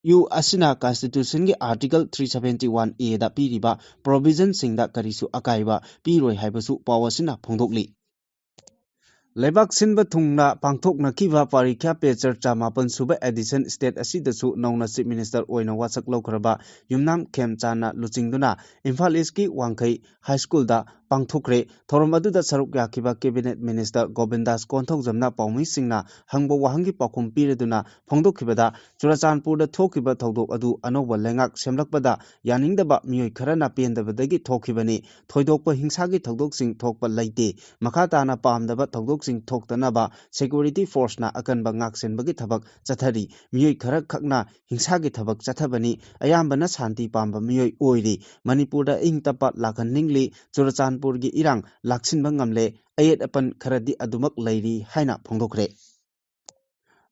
U ꯑꯁꯤꯅ Constitutionꯒꯤ Article three seventy one Aꯗ ꯄꯤꯔꯤꯕ provisionꯁꯤꯡꯗ ꯀꯔꯤꯁꯨ ꯑꯀꯥꯏꯕ ꯄꯤꯔꯣꯏ ꯍꯥꯏꯕꯁꯨ ꯄꯥꯎ ꯑꯁꯤꯅ ꯐꯣꯡꯗꯣꯛꯂꯤ꯫ ꯂꯩꯕꯥꯛ ꯁꯤꯟꯕ ꯊꯨꯡꯅ ꯄꯥꯡꯊꯣꯛꯅꯈꯤꯕ ꯄꯔꯤꯈ꯭ꯌꯥ ꯄꯦ ꯆꯔꯆꯥ ꯃꯥꯄꯟ ꯁꯨꯕ edition state ꯑꯁꯤꯗꯁꯨ ꯅꯧꯅ Chief Minister ꯑꯣꯏꯅ ꯋꯥꯁꯛ ꯂꯧꯈ꯭ꯔꯕ ꯌꯨꯝꯅꯥꯝ ꯈꯦꯝꯆꯥꯟꯅ ꯂꯨꯆꯤꯡꯗꯨꯅ ꯏꯝꯐꯥꯜ Eastꯀꯤ ꯋꯥꯡꯈꯩ High Schoolꯗ ꯄꯥꯡꯊꯣꯛꯈ꯭ꯔꯦ꯫ ꯊꯧꯔꯝ ꯑꯗꯨꯗ ꯁꯔꯨꯛ ꯌꯥꯈꯤꯕ Cabinet Minister ꯒꯣꯕꯤꯟꯗꯥꯁ ꯀꯣꯟꯊꯧꯖꯝꯅ ꯄꯥꯎꯃꯤꯁꯤꯡꯅ ꯍꯪꯕ ꯋꯥꯍꯪꯒꯤ ꯄꯥꯎꯈꯨꯝ ꯄꯤꯔꯗꯨꯅ ꯐꯣꯡꯗꯣꯛꯈꯤꯕꯗ, ꯆꯨꯔꯆꯥꯟꯄꯨꯔꯗ ꯊꯣꯛꯈꯤꯕ ꯊꯧꯗꯣꯛ ꯑꯗꯨ ꯑꯅꯧꯕ ꯂꯩꯉꯥꯛ ꯁꯦꯝꯂꯛꯄꯗ ꯌꯥꯅꯤꯡꯗꯕ ꯃꯤꯑꯣꯏ ꯈꯔꯅ ꯄꯦꯟꯗꯕꯗꯒꯤ ꯊꯣꯛꯈꯤꯕꯅꯤ꯫ ꯊꯣꯏꯗꯣꯛꯄ ꯍꯤꯡꯁꯥꯒꯤ ꯊꯧꯗꯣꯛꯁꯤꯡ ꯊꯣꯛꯄ ꯂꯩꯇꯦ꯫ ꯃꯈꯥ ꯇꯥꯅ ꯄꯥꯝꯗꯕ ꯊꯧꯗꯣꯛꯁꯤꯡ ꯊꯣꯛꯇꯅꯕ security forceꯅ ꯑꯀꯟꯕ ꯉꯥꯛꯁꯦꯟꯕꯒꯤ ꯊꯕꯛ ꯆꯠꯊꯔꯤ꯫ ꯃꯤꯑꯣꯏ ꯈꯔꯈꯛꯅ ꯍꯤꯡꯁꯥꯒꯤ ꯊꯕꯛ ꯆꯠꯊꯕꯅꯤ꯫ ꯑꯌꯥꯝꯕꯅ ꯁꯥꯟꯇꯤ ꯄꯥꯝꯕ ꯃꯤꯑꯣꯏ ꯑꯣꯏꯔꯤ꯫ ꯃꯅꯤꯄꯨꯔꯗ ꯏꯪ ꯇꯞꯄ ꯂꯥꯛꯍꯟꯅꯤꯡꯂꯤ꯫ ꯆꯨꯔꯆꯥꯟꯄꯨꯔꯒꯤ ꯏꯔꯥꯡ ꯂꯥꯛꯁꯤꯟꯕ ꯉꯝꯂꯦ꯫ ꯑꯌꯦꯠ ꯑꯄꯟ ꯈꯔꯗꯤ ꯑꯗꯨꯃꯛ ꯂꯩꯔꯤ ꯍꯥꯏꯅ ꯐꯣꯡꯗꯣꯛꯈ꯭ꯔꯦ꯫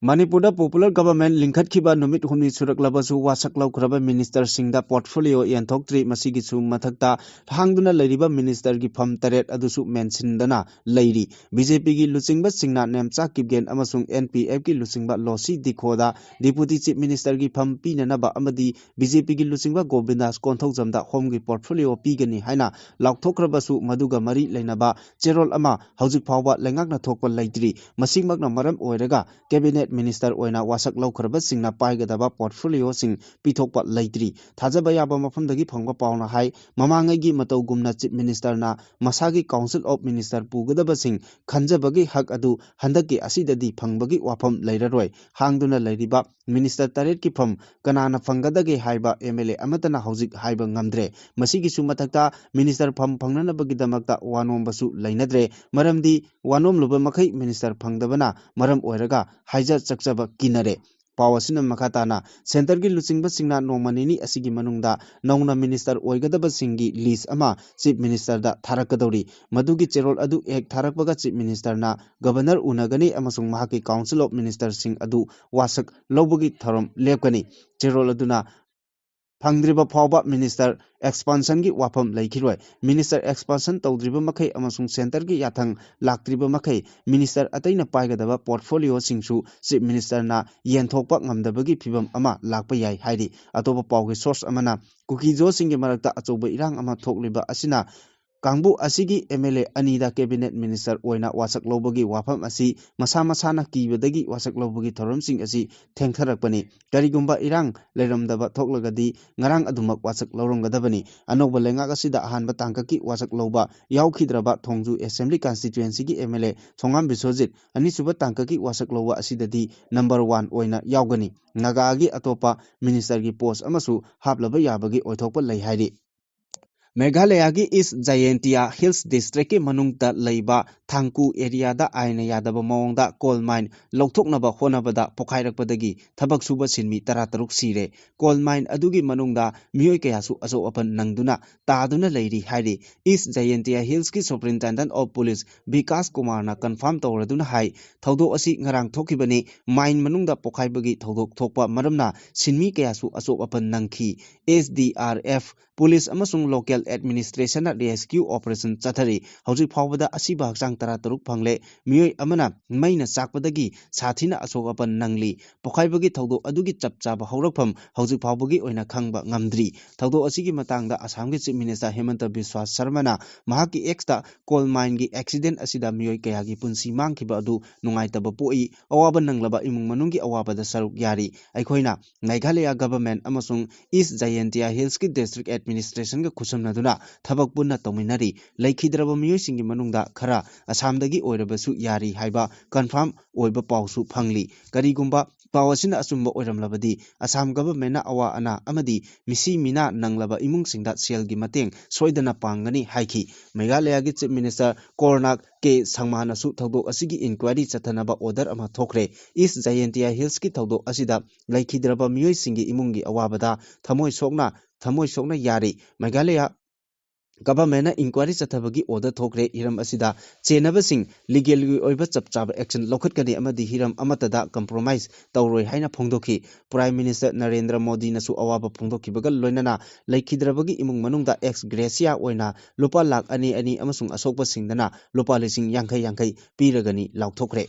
ꯃꯅꯤꯄꯨꯔꯗ Popular Government ꯂꯤꯡꯈꯠꯈꯤꯕ ꯅꯨꯃꯤꯠ ꯍꯨꯝꯅꯤ ꯁꯨꯔꯛꯂꯕꯁꯨ ꯋꯥꯁꯛ ꯂꯧꯈ꯭ꯔꯕ ministerꯁꯤꯡꯗ portfolio ꯌꯦꯟꯊꯣꯛꯇ꯭ꯔꯤ꯫ ꯃꯁꯤꯒꯤꯁꯨ ꯃꯊꯛꯇ ꯍꯥꯡꯗꯨꯅ ꯂꯩꯔꯤꯕ ministerꯒꯤ ꯐꯝ ꯇꯔꯦꯠ ꯑꯗꯨꯁꯨ ꯃꯦꯟꯁꯤꯟꯗꯅ ꯂꯩꯔꯤ꯫ BJPꯒꯤ ꯂꯨꯆꯤꯡꯕꯁꯤꯡꯅ ꯅꯦꯝꯆꯥ ꯀꯤꯞꯒꯦꯟ ꯑꯃꯁꯨꯡ NPFꯀꯤ ꯂꯨꯆꯤꯡꯕ ꯂꯣꯁꯤ ꯗꯤꯈꯣꯗ Deputy Chief Ministerꯒꯤ ꯐꯝ ꯄꯤꯅꯅꯕ ꯑꯃꯗꯤ BJPꯒꯤ ꯂꯨꯆꯤꯡꯕ ꯒꯣꯕꯤꯟꯗꯥꯁ ꯀꯣꯟꯊꯧꯖꯝꯗ Homeꯒꯤ portfolio ꯄꯤꯒꯅꯤ ꯍꯥꯏꯅ ꯂꯥꯎꯊꯣꯛꯈ꯭ꯔꯕꯁꯨ, ꯃꯗꯨꯒ ꯃꯔꯤ ꯂꯩꯅꯕ ꯆꯦꯔꯣꯜ ꯑꯃ ꯍꯧꯖꯤꯛ ꯐꯥꯎꯕ ꯂꯩꯉꯥꯛꯅ ꯊꯣꯛꯄ ꯂꯩꯇ꯭ꯔꯤ꯫ ꯃꯁꯤꯃꯛꯅ ꯃꯔꯝ ꯑꯣꯏꯔꯒ Cabinet ꯃꯤꯅꯤꯁꯇꯔ ꯑꯣꯏꯅ ꯋꯥꯁꯛ ꯂꯧꯈ꯭ꯔꯕꯁꯤꯡꯅ ꯄꯥꯏꯒꯗꯕ ꯄꯣꯔꯠꯐꯣꯂꯤꯑꯣꯁꯤꯡ ꯄꯤꯊꯣꯛꯄ ꯂꯩꯇ꯭ꯔꯤ꯫ ꯊꯥꯖꯕ ꯌꯥꯕ ꯃꯐꯝꯗꯒꯤ ꯐꯪꯕ ꯄꯥꯎꯅ ꯍꯥꯏ, ꯃꯃꯥꯡꯉꯩꯒꯤ ꯃꯇꯧꯒꯨꯝꯅ ꯆꯤꯐ ꯃꯤꯅꯤꯁꯇꯔꯅ ꯃꯁꯥꯒꯤ ꯀꯥꯎꯟꯁꯤꯜ ꯑꯣꯐ ꯃꯤꯅꯤꯁꯇꯔ ꯄꯨꯒꯗꯕꯁꯤꯡ ꯈꯟꯖꯕꯒꯤ ꯍꯛ ꯑꯗꯨ ꯍꯟꯗꯛꯀꯤ ꯑꯁꯤꯗꯗꯤ ꯐꯪꯕꯒꯤ ꯋꯥꯐꯝ ꯂꯩꯔꯔꯣꯏ꯫ ꯍꯥꯡꯗꯨꯅ ꯂꯩꯔꯤꯕ ꯃꯤꯅꯤꯁꯇꯔ ꯇꯔꯦꯠꯀꯤ ꯐꯝ ꯀꯅꯥꯅ ꯐꯪꯒꯗꯒꯦ ꯍꯥꯏꯕ ꯑꯦꯝ ꯑꯦꯜ ꯑꯦ ꯑꯃꯠꯇꯅ ꯍꯧꯖꯤꯛ ꯍꯥꯏꯕ ꯉꯝꯗ꯭ꯔꯦ꯫ ꯃꯁꯤꯒꯤꯁꯨ ꯃꯊꯛꯇ ꯃꯤꯅꯤꯁꯇꯔ ꯐꯝ ꯐꯪꯅꯅꯕꯒꯤꯗꯃꯛꯇ ꯋꯥꯅꯣꯝꯕꯁꯨ ꯂꯩꯅꯗ꯭ꯔꯦ꯫ ꯃꯔꯝꯗꯤ ꯋꯥꯅꯣꯝꯂꯨꯕ ꯃꯈꯩ ꯃꯤꯅꯤꯁꯇꯔ ꯐꯪꯗꯕꯅ ꯃꯔꯝ ꯑꯣꯏꯔꯒ ꯍꯥꯏꯖ ꯆꯛꯆꯕ ꯀꯤꯅꯔꯦ꯫ ꯄꯥꯎ ꯑꯁꯤꯅ ꯃꯈꯥ ꯇꯥꯅ ꯁꯦꯟꯇꯔꯒꯤ ꯂꯨꯆꯤꯡꯕꯁꯤꯡꯅ ꯅꯣꯡꯃ ꯅꯤꯅꯤ ꯑꯁꯤꯒꯤ ꯃꯅꯨꯡꯗ ꯅꯧꯅ ꯃꯤꯅꯤꯁꯇꯔ ꯑꯣꯏꯒꯗꯕꯁꯤꯡꯒꯤ ꯂꯤꯁ ꯑꯃ ꯆꯤꯐ ꯃꯤꯅꯤꯁꯇꯔꯗ ꯊꯥꯔꯛꯀꯗꯧꯔꯤ꯫ ꯃꯗꯨꯒꯤ ꯆꯦꯔꯣꯜ ꯑꯗꯨ ꯍꯦꯛ ꯊꯥꯔꯛꯄꯒ ꯆꯤꯐ ꯃꯤꯅꯤꯁꯇꯔꯅ ꯒꯕꯔꯅꯔ ꯎꯅꯒꯅꯤ ꯑꯃꯁꯨꯡ ꯃꯍꯥꯛꯀꯤ ꯀꯥꯎꯟꯁꯤꯜ ꯑꯣꯐ ꯃꯤꯅꯤꯁꯇꯔꯁꯤꯡ ꯑꯗꯨ ꯋꯥꯁꯛ ꯂꯧꯕꯒꯤ ꯊꯧꯔꯝ ꯂꯦꯞꯀꯅꯤ꯫ ꯆꯦꯔꯣꯜ ꯑꯗꯨꯅ ꯐꯪꯗ꯭ꯔꯤꯕ ꯐꯥꯎꯕ ꯃꯤꯅꯤꯁꯇꯔ ꯑꯦꯛꯁꯄꯥꯟꯁꯟꯒꯤ ꯋꯥꯐꯝ ꯂꯩꯈꯤꯔꯣꯏ꯫ ꯃꯤꯅꯤꯁꯇꯔ ꯑꯦꯛꯁꯄꯥꯟꯁꯟ ꯇꯧꯗ꯭ꯔꯤꯕ ꯃꯈꯩ ꯑꯃꯁꯨꯡ ꯁꯦꯟꯇꯔꯒꯤ ꯌꯥꯊꯪ ꯂꯥꯛꯇ꯭ꯔꯤꯕ ꯃꯈꯩ ꯃꯤꯅꯤꯁꯇꯔ ꯑꯇꯩꯅ ꯄꯥꯏꯒꯗꯕ ꯄꯣꯔꯠꯐꯣꯂꯤꯑꯣꯁꯤꯡꯁꯨ ꯆꯤꯐ ꯃꯤꯅꯤꯁꯇꯔꯅ ꯌꯦꯟꯊꯣꯛꯄ ꯉꯝꯗꯕꯒꯤ ꯐꯤꯚꯝ ꯑꯃ ꯂꯥꯛꯄ ꯌꯥꯏ ꯍꯥꯏꯔꯤ꯫ ꯑꯇꯣꯞꯄ ꯄꯥꯎꯒꯤ ꯁꯣꯔꯁ ꯑꯃꯅ ꯀꯨꯀꯤꯖꯣꯁꯤꯡꯒꯤ ꯃꯔꯛꯇ ꯑꯆꯧꯕ ꯏꯔꯥꯡ ꯑꯃ ꯊꯣꯛꯂꯤꯕ ꯑꯁꯤꯅ ꯀꯥꯡꯕꯨ ꯑꯁꯤꯒꯤ ꯑꯦꯝ ꯑꯦꯜ ꯑꯦ ꯑꯅꯤꯗ ꯀꯦꯕꯤꯅꯦꯠ ꯃꯤꯅꯤꯁꯇꯔ ꯑꯣꯏꯅ ꯋꯥꯁꯛ ꯂꯧꯕꯒꯤ ꯋꯥꯐꯝ ꯑꯁꯤ ꯃꯁꯥ ꯃꯁꯥꯅ ꯀꯤꯕꯗꯒꯤ ꯋꯥꯁꯛ ꯂꯧꯕꯒꯤ ꯊꯧꯔꯝꯁꯤꯡ ꯑꯁꯤ ꯊꯦꯡꯊꯔꯛꯄꯅꯤ꯫ ꯀꯔꯤꯒꯨꯝꯕ ꯏꯔꯥꯡ ꯂꯩꯔꯝꯗꯕ ꯊꯣꯛꯂꯒꯗꯤ ꯉꯔꯥꯡ ꯑꯗꯨꯃꯛ ꯋꯥꯁꯛ ꯂꯧꯔꯝꯒꯗꯕꯅꯤ꯫ ꯑꯅꯧꯕ ꯂꯩꯉꯥꯛ ꯑꯁꯤꯗ ꯑꯍꯥꯟꯕ ꯇꯥꯡꯀꯛꯀꯤ ꯋꯥꯁꯛ ꯂꯧꯕ ꯌꯥꯎꯈꯤꯗ꯭ꯔꯕ ꯊꯣꯡꯖꯨ ꯑꯦꯁꯦꯝꯕ꯭ꯂꯤ ꯀꯟꯁꯇꯤꯇ꯭ꯋꯦꯟꯁꯤꯒꯤ ꯑꯦꯝ ꯑꯦꯜ ꯑꯦ ꯁꯣꯉꯥꯝ ꯕꯤꯁ꯭ꯋꯖꯤꯠ ꯑꯅꯤꯁꯨꯕ ꯇꯥꯡꯀꯛꯀꯤ ꯋꯥꯁꯛ ꯂꯧꯕ ꯑꯁꯤꯗꯗꯤ ꯅꯝꯕꯔ ꯋꯥꯟ ꯑꯣꯏꯅ ꯌꯥꯎꯒꯅꯤ꯫ ꯅꯥꯒꯥꯒꯤ ꯑꯇꯣꯞꯄ ꯃꯤꯅꯤꯁꯇꯔꯒꯤ ꯄꯣꯁ ꯑꯃꯁꯨ ꯍꯥꯞꯂꯕ ꯌꯥꯕꯒꯤ ꯑꯣꯏꯊꯣꯛꯄ ꯂꯩ ꯍꯥꯏꯔꯤ꯫ ꯃꯦꯘꯥꯂꯌꯥꯒꯤ ꯏꯁ ꯖꯌꯦꯟꯇꯤꯌꯥ ꯍꯤꯜꯁ ꯗꯤꯁꯇ꯭ꯔꯤꯛꯀꯤ ꯃꯅꯨꯡꯗ ꯂꯩꯕ ꯊꯥꯡꯀꯨ ꯑꯦꯔꯤꯌꯥꯗ ꯑꯥꯏꯟꯅ ꯌꯥꯗꯕ ꯃꯑꯣꯡꯗ ꯀꯣꯜ ꯃꯥꯏꯟ ꯂꯧꯊꯣꯛꯅꯕ ꯍꯣꯠꯅꯕꯗ ꯄꯣꯈꯥꯏꯔꯛꯄꯗꯒꯤ ꯊꯕꯛ ꯁꯨꯕ ꯁꯤꯟꯃꯤ ꯇꯔꯥꯇꯔꯨꯛ ꯁꯤꯔꯦ꯫ ꯀꯣꯜ ꯃꯥꯏꯟ ꯑꯗꯨꯒꯤ ꯃꯅꯨꯡꯗ ꯃꯤꯑꯣꯏ ꯀꯌꯥꯁꯨ ꯑꯁꯣꯛ ꯑꯄꯟ ꯅꯪꯗꯨꯅ ꯇꯥꯗꯨꯅ ꯂꯩꯔꯤ ꯍꯥꯏꯔꯤ꯫ ꯏꯁ ꯖꯌꯦꯟꯇꯤꯌꯥ ꯍꯤꯜꯁꯀꯤ ꯁꯨꯄꯔꯤꯟꯇꯦꯟꯗꯦꯟꯠ ꯑꯣꯐ ꯄꯨꯂꯤꯁ ꯕꯤꯀꯥꯁ ꯀꯨꯃꯥꯔꯅ ꯀꯟꯐꯥꯔꯝ ꯇꯧꯔꯗꯨꯅ ꯍꯥꯏ, ꯊꯧꯗꯣꯛ ꯑꯁꯤ ꯉꯔꯥꯡ ꯊꯣꯛꯈꯤꯕꯅꯤ꯫ ꯃꯥꯏꯟ ꯃꯅꯨꯡꯗ ꯄꯣꯈꯥꯏꯕꯒꯤ ꯊꯧꯗꯣꯛ ꯊꯣꯛꯄ ꯃꯔꯝꯅ ꯁꯤꯟꯃꯤ ꯀꯌꯥꯁꯨ ꯑꯁꯣꯛ ꯑꯄꯟ ꯅꯪꯈꯤ꯫ S D R F, police ꯑꯃꯁꯨꯡ ꯂꯣꯀꯦꯜ ꯑꯦꯗꯃꯤꯅꯤꯁꯇ꯭ꯔꯦꯁꯟꯅ ꯔꯦꯁꯀ꯭ꯌꯨ ꯑꯣꯄꯔꯦꯁꯟ ꯆꯠꯊꯔꯤ꯫ ꯍꯧꯖꯤꯛ ꯐꯥꯎꯕꯗ ꯑꯁꯤꯕ ꯍꯛꯆꯥꯡ ꯇꯔꯥ ꯇꯔꯨꯛ ꯐꯪꯂꯦ꯫ ꯃꯤꯑꯣꯏ ꯑꯃꯅ ꯃꯩꯅ ꯆꯥꯛꯄꯗꯒꯤ ꯁꯥꯊꯤꯅ ꯑꯁꯣꯛ ꯑꯄꯟ ꯅꯪꯂꯤ꯫ ꯄꯣꯈꯥꯏꯕꯒꯤ ꯊꯧꯗꯣꯛ ꯑꯗꯨꯒꯤ ꯆꯞ ꯆꯥꯕ ꯍꯧꯔꯛꯐꯝ ꯍꯧꯖꯤꯛ ꯐꯥꯎꯕꯒꯤ ꯑꯣꯏꯅ ꯈꯪꯕ ꯉꯝꯗ꯭ꯔꯤ꯫ ꯊꯧꯗꯣꯛ ꯑꯁꯤꯒꯤ ꯃꯇꯥꯡꯗ ꯑꯁꯥꯝꯒꯤ ꯆꯤꯐ ꯃꯤꯅꯤꯁꯇꯔ ꯍꯦꯃꯟꯇ ꯕꯤꯁ꯭ꯋꯥ ꯁꯔꯃꯅ ꯃꯍꯥꯛꯀꯤ ꯑꯦꯛꯁꯇ ꯀꯣꯜ ꯃꯥꯏꯟꯒꯤ ꯑꯦꯛꯁꯤꯗꯦꯟ ꯑꯁꯤꯗ ꯃꯤꯑꯣꯏ ꯀꯌꯥꯒꯤ ꯄꯨꯟꯁꯤ ꯃꯥꯡꯈꯤꯕ ꯑꯗꯨ ꯅꯨꯡꯉꯥꯏꯇꯕ ꯄꯣꯛꯏ꯫ ꯑꯋꯥꯕ ꯅꯪꯂꯕ ꯏꯃꯨꯡ ꯃꯅꯨꯡꯒꯤ ꯑꯋꯥꯕꯗ ꯁꯔꯨꯛ ꯌꯥꯔꯤ꯫ ꯑꯩꯈꯣꯏꯅ ꯃꯦꯘꯥꯂꯌꯥ ꯒꯚꯔꯟꯃꯦꯟꯠ ꯑꯃꯁꯨꯡ ꯏꯁ ꯖꯌꯦꯟꯇꯤꯌꯥ ꯍꯤꯜꯁꯀꯤ ꯗꯤꯁꯇ꯭ꯔꯤꯛ ꯑꯦꯗꯃꯤꯅꯤꯁꯇ꯭ꯔꯦꯁꯟꯒ ꯈꯨꯠꯁꯝꯅꯗꯨꯅ ꯊꯕꯛ ꯄꯨꯟꯅ ꯇꯧꯃꯤꯟꯅꯔꯤ꯫ ꯂꯩꯈꯤꯗ꯭ꯔꯕ ꯃꯤꯑꯣꯏꯁꯤꯡꯒꯤ ꯃꯅꯨꯡꯗ ꯈꯔ ꯑꯁꯥꯝꯗꯒꯤ ꯑꯣꯏꯔꯕꯁꯨ ꯌꯥꯔꯤ ꯍꯥꯏꯕ ꯀꯟꯐꯥꯔꯝ ꯑꯣꯏꯕ ꯄꯥꯎꯁꯨ ꯐꯪꯂꯤ꯫ ꯀꯔꯤꯒꯨꯝꯕ ꯄꯥꯎ ꯑꯁꯤꯅ ꯑꯆꯨꯝꯕ ꯑꯣꯏꯔꯝꯂꯕꯗꯤ ꯑꯁꯥꯝ ꯒꯚꯔꯟꯃꯦꯟꯠꯅ ꯑꯋꯥ ꯑꯅꯥ ꯑꯃꯗꯤ ꯃꯤꯁꯤ ꯃꯤꯅꯥ ꯅꯪꯂꯕ ꯏꯃꯨꯡꯁꯤꯡꯗ ꯁꯦꯜꯒꯤ ꯃꯇꯦꯡ ꯁꯣꯏꯗꯅ ꯄꯥꯡꯒꯅꯤ ꯍꯥꯏꯈꯤ꯫ ꯃꯦꯘꯥꯂꯌꯥꯒꯤ ꯆꯤꯐ ꯃꯤꯅꯤꯁꯇꯔ ꯀꯣꯔꯅꯥꯛ ꯀꯦ ꯁꯪꯃꯥꯅꯁꯨ ꯊꯧꯗꯣꯛ ꯑꯁꯤꯒꯤ ꯏꯟꯀ꯭ꯋꯥꯏꯔꯤ ꯆꯠꯊꯅꯕ ꯑꯣꯔꯗꯔ ꯑꯃ ꯊꯣꯛꯈ꯭ꯔꯦ꯫ ꯏꯁ ꯖꯌꯦꯟꯇꯤꯌꯥ ꯍꯤꯜꯁꯀꯤ ꯊꯧꯗꯣꯛ ꯑꯁꯤꯗ ꯂꯩꯈꯤꯗ꯭ꯔꯕ ꯃꯤꯑꯣꯏꯁꯤꯡꯒꯤ ꯏꯃꯨꯡꯒꯤ ꯑꯋꯥꯕꯗ ꯊꯃꯣꯏ ꯁꯣꯛꯅ ꯊꯃꯣꯏ ꯁꯣꯛꯅ ꯌꯥꯔꯤ꯫ ꯃꯦꯘꯥꯂꯌꯥ ꯒꯚꯔꯟꯃꯦꯟꯠꯅ ꯏꯟꯀ꯭ꯋꯥꯏꯔꯤ ꯆꯠꯊꯕꯒꯤ ꯑꯣꯔꯗꯔ ꯊꯣꯛꯈ꯭ꯔꯦ꯫ ꯍꯤꯔꯝ ꯑꯁꯤꯗ ꯆꯦꯟꯅꯕꯁꯤꯡ ꯂꯤꯒꯦꯜꯒꯤ ꯑꯣꯏꯕ ꯆꯞ ꯆꯥꯕ ꯑꯦꯛꯁꯟ ꯂꯧꯈꯠꯀꯅꯤ ꯑꯃꯗꯤ ꯍꯤꯔꯝ ꯑꯃꯠꯇꯗ ꯀꯝꯄ꯭ꯔꯣꯃꯥꯏꯁ ꯇꯧꯔꯣꯏ ꯍꯥꯏꯅ ꯐꯣꯡꯗꯣꯛꯈꯤ꯫ ꯄ꯭ꯔꯥꯏꯝ ꯃꯤꯅꯤꯁꯇꯔ ꯅꯔꯦꯟꯗ꯭ꯔ ꯃꯣꯗꯤꯅꯁꯨ ꯑꯋꯥꯕ ꯐꯣꯡꯗꯣꯛꯈꯤꯕꯒ ꯂꯣꯏꯅꯅ ꯂꯩꯈꯤꯗ꯭ꯔꯕꯒꯤ ꯏꯃꯨꯡ ꯃꯅꯨꯡꯗ ꯑꯦꯛꯁ ꯒ꯭ꯔꯦꯁꯤꯌꯥ ꯑꯣꯏꯅ ꯂꯨꯄꯥ ꯂꯥꯈ ꯑꯅꯤ ꯑꯅꯤ ꯑꯃꯁꯨꯡ ꯑꯁꯣꯛꯄꯁꯤꯡꯗꯅ ꯂꯨꯄꯥ ꯂꯤꯁꯤꯡ ꯌꯥꯡꯈꯩ ꯌꯥꯡꯈꯩ ꯄꯤꯔꯒꯅꯤ ꯂꯥꯎꯊꯣꯛꯈ꯭ꯔꯦ꯫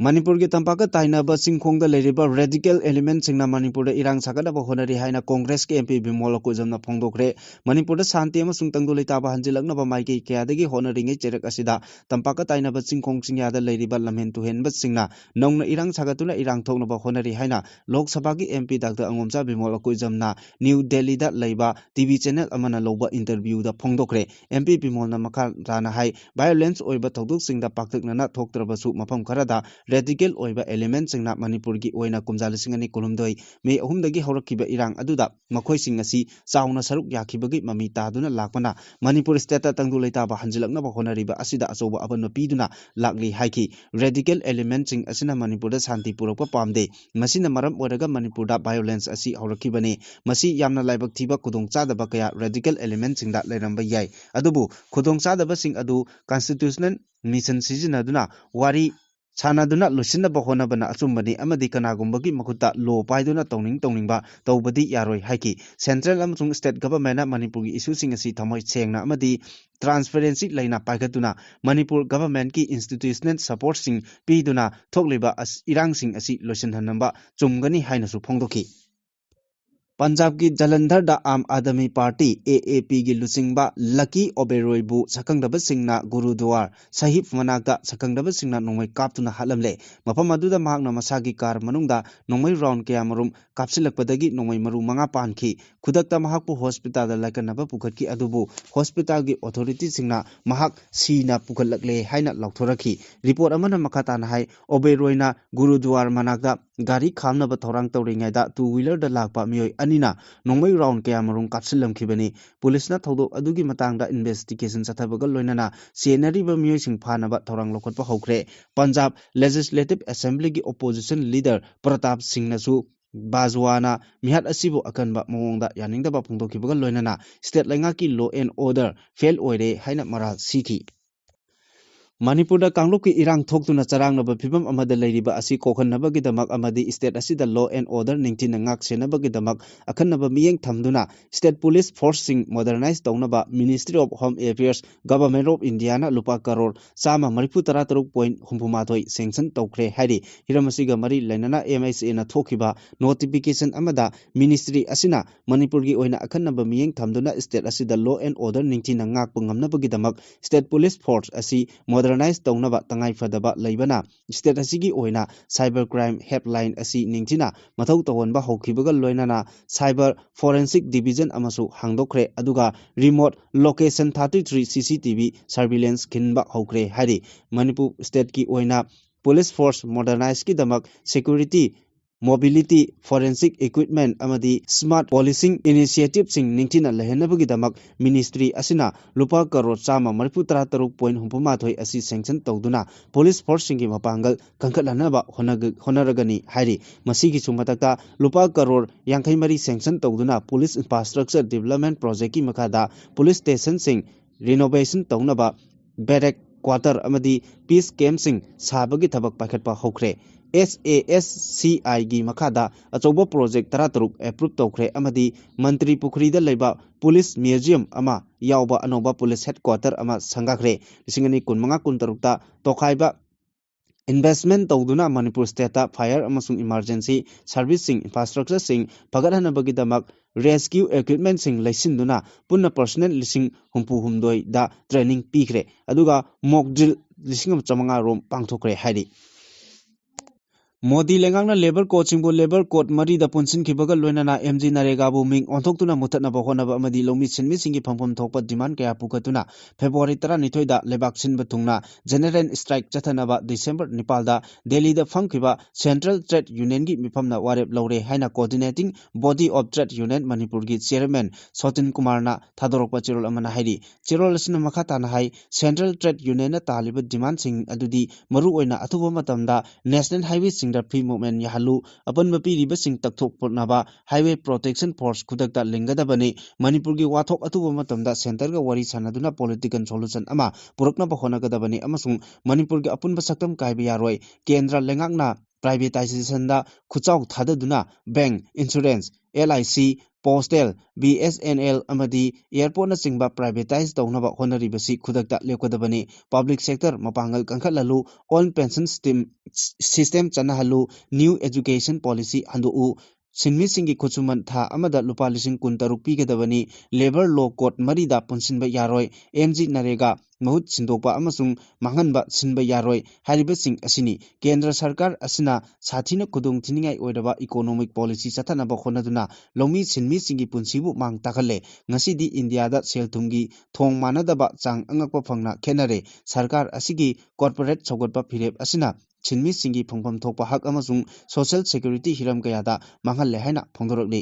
ꯃꯅꯤꯄꯨꯔꯒꯤ ꯇꯝꯄꯥꯛꯀ ꯇꯥꯏꯅꯕ ꯆꯤꯡꯈꯣꯡꯗ ꯂꯩꯔꯤꯕ ꯔꯦꯗꯤꯀꯦꯜ ꯑꯦꯂꯤꯃꯦꯟꯠꯁꯤꯡꯅ ꯃꯅꯤꯄꯨꯔꯗ ꯏꯔꯥꯡ ꯁꯥꯒꯠꯅꯕ ꯍꯣꯠꯅꯔꯤ ꯍꯥꯏꯅ ꯀꯣꯡꯒ꯭ꯔꯦꯁꯀꯤ ꯑꯦꯝ ꯄꯤ ꯕꯤꯃꯣꯜ ꯑꯀꯨꯏꯖꯝꯅ ꯐꯣꯡꯗꯣꯛꯈ꯭ꯔꯦ꯫ ꯃꯅꯤꯄꯨꯔꯗ ꯁꯥꯟꯇꯤ ꯑꯃꯁꯨꯡ ꯇꯪꯗꯨ ꯂꯩꯇꯥꯕ ꯍꯟꯖꯤꯜꯂꯛꯅꯕ ꯃꯥꯏꯀꯩ ꯀꯌꯥꯗꯒꯤ ꯍꯣꯠꯅꯔꯤꯉꯩ ꯆꯩꯔꯛ ꯑꯁꯤꯗ ꯇꯝꯄꯥꯛꯀ ꯇꯥꯏꯅꯕ ꯆꯤꯡꯈꯣꯡ ꯆꯤꯡꯌꯥꯗ ꯂꯩꯔꯤꯕ ꯂꯝꯍꯦꯟ ꯇꯨꯍꯦꯟꯕꯁꯤꯡꯅ ꯅꯧꯅ ꯏꯔꯥꯡ ꯁꯥꯒꯠꯇꯨꯅ ꯏꯔꯥꯡ ꯊꯣꯛꯅꯕ ꯍꯣꯠꯅꯔꯤ ꯍꯥꯏꯅ ꯂꯣꯛ ꯁꯚꯥꯒꯤ M P doctor ꯑꯉꯣꯝꯆꯥ Bimol ꯑꯀꯨꯏꯖꯝꯅ new ꯗꯦꯜꯂꯤꯗ ꯂꯩꯕ ꯇꯤ ꯚꯤ ꯆꯦꯅꯦꯜ ꯑꯃꯅ ꯂꯧꯕ ꯏꯟꯇꯔꯚ꯭ꯌꯨꯗ ꯐꯣꯡꯗꯣꯛꯈ꯭ꯔꯦ꯫ ꯑꯦꯝ ꯄꯤ ꯕꯤꯃꯣꯜꯅ ꯃꯈꯥ ꯇꯥꯅ ꯍꯥꯏ, ꯚꯥꯏꯑꯣꯂꯦꯟꯁ ꯑꯣꯏꯕ ꯊꯧꯗꯣꯛꯁꯤꯡꯗ ꯄꯥꯛꯇꯛꯅꯅ ꯊꯣꯛꯇ꯭ꯔꯕꯁꯨ ꯃꯐꯝ ꯈꯔꯗ ꯔꯦꯗꯤꯀꯦꯜ ꯑꯣꯏꯕ ꯑꯦꯂꯤꯃꯦꯟꯠꯁꯤꯡꯅ ꯃꯅꯤꯄꯨꯔꯒꯤ ꯑꯣꯏꯅ ꯀꯨꯝꯖꯥ ꯂꯤꯁꯤꯡ ꯑꯅꯤ ꯀꯨꯟꯍꯨꯝꯗꯣꯏ ꯃꯦ ꯑꯍꯨꯝꯗꯒꯤ ꯍꯧꯔꯛꯈꯤꯕ ꯏꯔꯥꯡ ꯑꯗꯨꯗ ꯃꯈꯣꯏꯁꯤꯡ ꯑꯁꯤ ꯆꯥꯎꯅ ꯁꯔꯨꯛ ꯌꯥꯈꯤꯕꯒꯤ ꯃꯃꯤ ꯇꯥꯗꯨꯅ ꯂꯥꯛꯄꯅ ꯃꯅꯤꯄꯨꯔ ꯁ꯭ꯇꯦꯠꯇ ꯇꯪꯗꯨ ꯂꯩꯇꯥꯕ ꯍꯟꯖꯤꯜꯂꯛꯅꯕ ꯍꯣꯠꯅꯔꯤꯕ ꯑꯁꯤꯗ ꯑꯆꯧꯕ ꯑꯄꯟꯕ ꯄꯤꯗꯨꯅ ꯂꯥꯛꯂꯤ ꯍꯥꯏꯈꯤ꯫ ꯔꯦꯗꯤꯀꯦꯜ ꯑꯦꯂꯤꯃꯦꯟꯠꯁꯤꯡ ꯑꯁꯤꯅ ꯃꯅꯤꯄꯨꯔꯗ ꯁꯥꯟꯇꯤ ꯄꯨꯔꯛꯄ ꯄꯥꯝꯗꯦ꯫ ꯃꯁꯤꯅ ꯃꯔꯝ ꯑꯣꯏꯔꯒ ꯃꯅꯤꯄꯨꯔꯗ ꯚꯥꯏꯑꯣꯂꯦꯟꯁ ꯑꯁꯤ ꯍꯧꯔꯛꯈꯤꯕꯅꯤ꯫ ꯃꯁꯤ ꯌꯥꯝꯅ ꯂꯥꯏꯕꯛ ꯊꯤꯕ ꯈꯨꯗꯣꯡꯆꯥꯗꯕ ꯀꯌꯥ ꯔꯦꯗꯤꯀꯦꯜ ꯑꯦꯂꯤꯃꯦꯟꯠꯁꯤꯡꯗ ꯂꯩꯔꯝꯕ ꯌꯥꯏ꯫ ꯑꯗꯨꯕꯨ ꯈꯨꯗꯣꯡꯆꯥꯗꯕꯁꯤꯡ ꯑꯗꯨ ꯀꯟꯁꯇꯤꯇ꯭ꯌꯨꯁꯅꯦꯜ ꯃꯤꯁꯟ ꯁꯤꯖꯤꯟꯅꯗꯨꯅ ꯋꯥꯔꯤ ꯁꯥꯟꯅꯗꯨꯅ ꯂꯣꯏꯁꯤꯟꯅꯕ ꯍꯣꯠꯅꯕꯅ ꯑꯆꯨꯝꯕꯅꯤ ꯑꯃꯗꯤ ꯀꯅꯥꯒꯨꯝꯕꯒꯤ ꯃꯈꯨꯠꯇ ꯂꯣ ꯄꯥꯏꯗꯨꯅ ꯇꯧꯅꯤꯡ ꯇꯧꯅꯤꯡꯕ ꯇꯧꯕꯗꯤ ꯌꯥꯔꯣꯏ ꯍꯥꯏꯈꯤ꯫ Central ꯑꯃꯁꯨꯡ state governmentꯅ ꯃꯅꯤꯄꯨꯔꯒꯤ issueꯁꯤꯡ ꯑꯁꯤ ꯊꯃꯣꯏ ꯁꯦꯡꯅ ꯑꯃꯗꯤ transparency ꯂꯩꯅ ꯄꯥꯏꯈꯠꯇꯨꯅ ꯃꯅꯤꯄꯨꯔ governmentꯀꯤ institutional supportꯁꯤꯡ ꯄꯤꯗꯨꯅ ꯊꯣꯛꯂꯤꯕ ꯑꯁ-, ꯏꯔꯥꯡꯁꯤꯡ ꯑꯁꯤ ꯂꯣꯏꯁꯤꯟꯍꯟꯅꯕ ꯆꯨꯝꯒꯅꯤ ꯍꯥꯏꯅꯁꯨ ꯐꯣꯡꯗꯣꯛꯈꯤ꯫ ꯄꯟꯖꯥꯕꯀꯤ ꯖꯂꯟꯙꯔꯗ ꯑꯥꯝ ꯑꯥꯗꯃꯤ ꯄꯥꯔꯇꯤ, AAPꯒꯤ ꯂꯨꯆꯤꯡꯕ ꯂꯀꯤ ꯑꯣꯕꯦꯔꯣꯏꯕꯨ ꯁꯛꯈꯪꯗꯕꯁꯤꯡꯅ ꯒꯨꯔꯨꯗꯨꯋꯥꯔ ꯁꯥꯍꯤꯕ ꯃꯅꯥꯛꯇ ꯁꯛꯈꯪꯗꯕꯁꯤꯡꯅ ꯅꯣꯡꯃꯩ ꯀꯥꯞꯇꯨꯅ ꯍꯥꯠꯂꯝꯂꯦ꯫ ꯃꯐꯝ ꯑꯗꯨꯗ ꯃꯍꯥꯛꯅ ꯃꯁꯥꯒꯤ car ꯃꯅꯨꯡꯗ ꯅꯣꯡꯃꯩ round ꯀꯌꯥꯃꯔꯨꯝ ꯀꯥꯞꯁꯤꯜꯂꯛꯄꯗꯒꯤ ꯅꯣꯡꯃꯩ ꯃꯔꯨ ꯃꯉꯥ ꯄꯥꯟꯈꯤ꯫ ꯈꯨꯗꯛꯇ ꯃꯍꯥꯛꯄꯨ hospitalꯗ ꯂꯥꯏꯀꯠꯅꯕ ꯄꯨꯈꯠꯈꯤ, ꯑꯗꯨꯕꯨ hospitalꯒꯤ authorityꯁꯤꯡꯅ ꯃꯍꯥꯛ ꯁꯤꯅ ꯄꯨꯈꯠꯂꯛꯂꯦ ꯍꯥꯏꯅ ꯂꯥꯎꯊꯣꯔꯛꯈꯤ꯫ Report ꯑꯃꯅ ꯃꯈꯥ ꯇꯥꯅ ꯍꯥꯏ, ꯑꯣꯕꯦꯔꯣꯏꯅ ꯒꯨꯔꯨꯗꯨꯋꯥꯔ ꯃꯅꯥꯛꯇ ꯒꯥꯔꯤ ꯈꯥꯝꯅꯕ ꯊꯧꯔꯥꯡ ꯇꯧꯔꯤꯉꯩꯗ two wheelerꯗ ꯂꯥꯛꯄ ꯃꯤꯑꯣꯏ ꯑꯅꯤꯅ ꯅꯣꯡꯃꯩ round ꯀꯌꯥꯃꯔꯨꯝ ꯀꯥꯞꯁꯤꯜꯂꯝꯈꯤꯕꯅꯤ꯫ ꯄꯨꯂꯤꯁꯅ ꯊꯧꯗꯣꯛ ꯑꯗꯨꯒꯤ ꯃꯇꯥꯡꯗ investigation ꯆꯠꯊꯕꯒ ꯂꯣꯏꯅꯅ ꯆꯦꯟꯅꯔꯤꯕ ꯃꯤꯑꯣꯏꯁꯤꯡ ꯐꯥꯅꯕ ꯊꯧꯔꯥꯡ ꯂꯧꯈꯠꯄ ꯍꯧꯈ꯭ꯔꯦ꯫ Punjab Legislative Assemblyꯒꯤ opposition leader Pratap ꯁꯤꯡꯅꯁꯨ ꯕꯥꯖꯋꯥꯅ ꯃꯤꯍꯥꯠ ꯑꯁꯤꯕꯨ ꯑꯀꯟꯕ ꯃꯑꯣꯡꯗ ꯌꯥꯅꯤꯡꯗꯕ ꯐꯣꯡꯗꯣꯛꯈꯤꯕꯒ ꯂꯣꯏꯅꯅ state ꯂꯩꯉꯥꯛꯀꯤ law and order fail ꯑꯣꯏꯔꯦ ꯍꯥꯏꯅ ꯃꯔꯥꯜ ꯁꯤꯈꯤ꯫ ꯃꯅꯤꯄꯨꯔꯗ ꯀꯥꯡꯂꯨꯞꯀꯤ ꯏꯔꯥꯡ ꯊꯣꯛꯇꯨꯅ ꯆꯔꯥꯡꯅꯕ ꯐꯤꯚꯝ ꯑꯃꯗ ꯂꯩꯔꯤꯕ ꯑꯁꯤ ꯀꯣꯛꯍꯟꯅꯕꯒꯤꯗꯃꯛ ꯑꯃꯗꯤ state ꯑꯁꯤꯗ law and order ꯅꯤꯡꯊꯤꯅ ꯉꯥꯛ ꯁꯦꯟꯅꯕꯒꯤꯗꯃꯛ ꯑꯈꯟꯅꯕ ꯃꯤꯠꯌꯦꯡ ꯊꯝꯗꯨꯅ state police forceꯁꯤꯡ modernize ꯇꯧꯅꯕ Ministry of Home Affairs, Government of Indiaꯅ ꯂꯨꯄꯥ ꯀꯔꯣꯔ ꯆꯥꯝꯃ ꯃꯔꯤꯐꯨ ꯇꯔꯥ ꯇꯔꯨꯛ point ꯍꯨꯝꯐꯨ ꯃꯥꯊꯣꯏ sanction ꯇꯧꯈ꯭ꯔꯦ ꯍꯥꯏꯔꯤ꯫ ꯍꯤꯔꯝ ꯑꯁꯤꯒ ꯃꯔꯤ ꯂꯩꯅꯅ MHAꯅ ꯊꯣꯛꯈꯤꯕ notification ꯑꯃꯗ ministry ꯑꯁꯤꯅ ꯃꯅꯤꯄꯨꯔꯒꯤ ꯑꯣꯏꯅ ꯑꯈꯟꯅꯕ ꯃꯤꯠꯌꯦꯡ ꯊꯝꯗꯨꯅ state ꯑꯁꯤꯗ law and order ꯅꯤꯡꯊꯤꯅ ꯉꯥꯛꯄ ꯉꯝꯅꯕꯒꯤꯗꯃꯛ state police force ꯑꯁꯤ modernize ꯇꯧꯅꯕ ꯇꯉꯥꯏ ꯐꯗꯕ ꯂꯩꯕꯅ state ꯑꯁꯤꯒꯤ ꯑꯣꯏꯅ cyber crime helpline ꯑꯁꯤ ꯅꯤꯡꯊꯤꯅ ꯃꯊꯧ ꯇꯧꯍꯟꯕ ꯍꯧꯈꯤꯕꯒ ꯂꯣꯏꯅꯅ cyber forensic division ꯑꯃꯁꯨ ꯍꯥꯡꯗꯣꯛꯈ꯭ꯔꯦ, ꯑꯗꯨꯒ remote location thirty three CCTV surveillance ꯈꯤꯟꯕ ꯍꯧꯈ꯭ꯔꯦ ꯍꯥꯏꯔꯤ꯫ ꯃꯅꯤꯄꯨꯔ stateꯀꯤ ꯑꯣꯏꯅ police force modernizeꯀꯤꯗꯃꯛ security, mobility, forensic equipment ꯑꯃꯗꯤ smart policing initiativeꯁꯤꯡ ꯅꯤꯡꯊꯤꯅ ꯂꯩꯍꯟꯅꯕꯒꯤꯗꯃꯛ ministry ꯑꯁꯤꯅ ꯂꯨꯄꯥ ꯀꯔꯣꯔ ꯆꯥꯝꯃ ꯃꯔꯤꯐꯨ ꯇꯔꯥ ꯇꯔꯨꯛ point ꯍꯨꯝꯐꯨ ꯃꯥꯊꯣꯏ ꯑꯁꯤ sanction ꯇꯧꯗꯨꯅ police forceꯁꯤꯡꯒꯤ ꯃꯄꯥꯡꯒꯜ ꯀꯟꯈꯠꯍꯟꯅꯕ ꯍꯣꯠꯅꯒ-, ꯍꯣꯠꯅꯔꯒꯅꯤ ꯍꯥꯏꯔꯤ꯫ ꯃꯁꯤꯒꯤꯁꯨ ꯃꯊꯛꯇ ꯂꯨꯄꯥ ꯀꯔꯣꯔ ꯌꯥꯡꯈꯩ ꯃꯔꯤ sanction ꯇꯧꯗꯨꯅ police infrastructure development projectꯀꯤ ꯃꯈꯥꯗ police stationꯁꯤꯡ renovation ꯇꯧꯅꯕ barrack quarter ꯑꯃꯗꯤ peace campꯁꯤꯡ ꯁꯥꯕꯒꯤ ꯊꯕꯛ ꯄꯥꯏꯈꯠꯄ ꯍꯧꯈ꯭ꯔꯦ꯫ ꯑꯦꯁ ꯑꯦ ꯑꯦꯁ ꯁꯤ ꯑꯥꯏꯒꯤ ꯃꯈꯥꯗ ꯑꯆꯧꯕ project ꯇꯔꯥꯇꯔꯨꯛ approve ꯇꯧꯈ꯭ꯔꯦ ꯑꯃꯗꯤ ꯃꯟꯇ꯭ꯔꯤ ꯄꯨꯈ꯭ꯔꯤꯗ ꯂꯩꯕ police museum ꯑꯃ ꯌꯥꯎꯕ ꯑꯅꯧꯕ police headquarter ꯑꯃ ꯁꯪꯒꯥꯈ꯭ꯔꯦ꯫ ꯂꯤꯁꯤꯡ ꯑꯅꯤ ꯀꯨꯟꯃꯉꯥ ꯀꯨꯟꯇꯔꯨꯛꯇ ꯇꯣꯈꯥꯏꯕ investment ꯇꯧꯗꯨꯅ ꯃꯅꯤꯄꯨꯔ stateꯇ fire ꯑꯃꯁꯨꯡ emergency serviceꯁꯤꯡ, infrastructureꯁꯤꯡ ꯐꯒꯠꯍꯟꯅꯕꯒꯤꯗꯃꯛ rescue equipmentꯁꯤꯡ ꯂꯩꯁꯤꯟꯗꯨꯅ ꯄꯨꯟꯅ personnel ꯂꯤꯁꯤꯡ ꯍꯨꯝꯐꯨ ꯍꯨꯝꯗꯣꯏꯗ training ꯄꯤꯈ꯭ꯔꯦ꯫ ꯑꯗꯨꯒ mock drill ꯂꯤꯁꯤꯡ ꯑꯃ ꯆꯥꯃꯉꯥ ꯔꯣꯝ ꯄꯥꯡꯊꯣꯛꯈ꯭ꯔꯦ ꯍꯥꯏꯔꯤ꯫ ꯃꯣꯗꯤ ꯂꯩꯉꯥꯛꯅ labour codeꯁꯤꯡꯕꯨ labour code ꯃꯔꯤꯗ ꯄꯨꯟꯁꯤꯟꯈꯤꯕꯒ ꯂꯣꯏꯅꯅ ꯑꯦꯝ ꯖꯤ ꯅꯔꯦꯒꯥꯕꯨ ꯃꯤꯡ ꯑꯣꯟꯊꯣꯛꯇꯨꯅ ꯃꯨꯠꯊꯠꯅꯕ ꯍꯣꯠꯅꯕ ꯑꯃꯗꯤ ꯂꯧꯃꯤ ꯁꯤꯟꯃꯤꯁꯤꯡꯒꯤ ꯐꯪꯐꯝ ꯊꯣꯛꯄ demand ꯀꯌꯥ ꯄꯨꯈꯠꯇꯨꯅ ꯐꯦꯕ꯭ꯔꯨꯋꯥꯔꯤ ꯇꯔꯥꯅꯤꯊꯣꯏꯗ ꯂꯩꯕꯥꯛ ꯁꯤꯟꯕ ꯊꯨꯡꯅ general strike ꯆꯠꯊꯅꯕ ꯗꯤꯁꯦꯝꯕꯔ ꯅꯤꯄꯥꯜꯗ ꯗꯦꯜꯂꯤꯗ ꯐꯝꯈꯤꯕ Central Trade Unionꯒꯤ ꯃꯤꯐꯝꯅ ꯋꯥꯔꯦꯞ ꯂꯧꯔꯦ ꯍꯥꯏꯅ Coordinating Body of Trade Union ꯃꯅꯤꯄꯨꯔꯒꯤ chairman ꯁꯣꯇꯤꯟ ꯀꯨꯃꯥꯔꯅ ꯊꯥꯗꯣꯔꯛꯄ ꯆꯦꯔꯣꯜ ꯑꯃꯅ ꯍꯥꯏꯔꯤ꯫ ꯆꯦꯔꯣꯜ ꯑꯁꯤꯅ ꯃꯈꯥ ꯇꯥꯅ ꯍꯥꯏ, Central Trade Unionꯅ ꯇꯥꯜꯂꯤꯕ demandꯁꯤꯡ ꯑꯗꯨꯗꯤ ꯃꯔꯨꯑꯣꯏꯅ ꯑꯊꯨꯕ ꯃꯇꯝꯗ national highwayꯁꯤꯡꯗ free movement ꯌꯥꯍꯜꯂꯨ, ꯑꯄꯟꯕ ꯄꯤꯔꯤꯕꯁꯤꯡ ꯇꯛꯊꯣꯛꯅꯕ Highway Protection Force ꯈꯨꯗꯛꯇ ꯂꯤꯡꯒꯗꯕꯅꯤ꯫ ꯃꯅꯤꯄꯨꯔꯒꯤ ꯋꯥꯊꯣꯛ ꯑꯊꯨꯕ ꯃꯇꯝꯗ centreꯒ ꯋꯥꯔꯤ ꯁꯥꯟꯅꯗꯨꯅ political solution ꯑꯃ ꯄꯨꯔꯛꯅꯕ ꯍꯣꯠꯅꯒꯗꯕꯅꯤ ꯑꯃꯁꯨꯡ ꯃꯅꯤꯄꯨꯔꯒꯤ ꯑꯄꯨꯟꯕ ꯁꯛꯇꯝ ꯀꯥꯏꯕ ꯌꯥꯔꯣꯏ꯫ ꯀꯦꯟꯗ꯭ꯔ ꯂꯩꯉꯥꯛꯅ privatizationꯗ ꯈꯨꯠꯆꯥꯎ ꯊꯥꯗꯗꯨꯅ bank, insurance, L I C, postal, B S N L ꯑꯃꯗꯤ airportꯅꯆꯤꯡꯕ privatize ꯇꯧꯅꯕ ꯍꯣꯠꯅꯔꯤꯕꯁꯤ ꯈꯨꯗꯛꯇ ꯂꯦꯞꯀꯗꯕꯅꯤ꯫ Public sector ꯃꯄꯥꯡꯒꯜ ꯀꯟꯈꯠꯍꯜꯂꯨ, old pension system, system ꯆꯠꯅꯍꯜꯂꯨ, new education policy ꯍꯟꯗꯣꯛꯎ, ꯁꯤꯟꯃꯤꯁꯤꯡꯒꯤ ꯈꯨꯠꯁꯨꯃꯟ ꯊꯥ ꯑꯃꯗ ꯂꯨꯄꯥ ꯂꯤꯁꯤꯡ ꯀꯨꯟꯇꯔꯨꯛ ꯄꯤꯒꯗꯕꯅꯤ꯫ Labour law code ꯃꯔꯤꯗ ꯄꯨꯟꯁꯤꯟꯕ ꯌꯥꯔꯣꯏ꯫ ꯑꯦꯝ ꯖꯤ ꯅꯔꯦꯒꯥ ꯃꯍꯨꯠ ꯁꯤꯟꯗꯣꯛꯄ ꯑꯃꯁꯨꯡ ꯃꯥꯡꯍꯟꯕ ꯁꯤꯟꯕ ꯌꯥꯔꯣꯏ ꯍꯥꯏꯔꯤꯕꯁꯤꯡ ꯑꯁꯤꯅꯤ꯫ ꯀꯦꯟꯗ꯭ꯔ ꯁꯔꯀꯥꯔ ꯑꯁꯤꯅ ꯁꯥꯊꯤꯅ ꯈꯨꯗꯣꯡ ꯊꯤꯅꯤꯡꯉꯥꯏ ꯑꯣꯏꯔꯕ economic policy ꯆꯠꯊꯅꯕ ꯍꯣꯠꯅꯗꯨꯅ ꯂꯧꯃꯤ ꯁꯤꯟꯃꯤꯁꯤꯡꯒꯤ ꯄꯨꯟꯁꯤꯕꯨ ꯃꯥꯡ ꯇꯥꯛꯍꯜꯂꯦ꯫ ꯉꯁꯤꯗꯤ ꯏꯟꯗꯤꯌꯥꯗ ꯁꯦꯜ ꯊꯨꯝꯒꯤ ꯊꯣꯡ ꯃꯥꯟꯅꯗꯕ ꯆꯥꯡ ꯑꯉꯛꯄ ꯐꯪꯅ ꯈꯦꯠꯅꯔꯦ꯫ ꯁꯔꯀꯥꯔ ꯑꯁꯤꯒꯤ corporate ꯁꯧꯒꯠꯄ ꯐꯤꯔꯦꯞ ꯑꯁꯤꯅ ꯁꯤꯟꯃꯤꯁꯤꯡꯒꯤ ꯐꯪꯐꯝ ꯊꯣꯛꯄ ꯍꯛ ꯑꯃꯁꯨꯡ social security ꯍꯤꯔꯝ ꯀꯌꯥꯗ ꯃꯥꯡꯍꯜꯂꯦ ꯍꯥꯏꯅ ꯐꯣꯡꯗꯣꯔꯛꯂꯤ꯫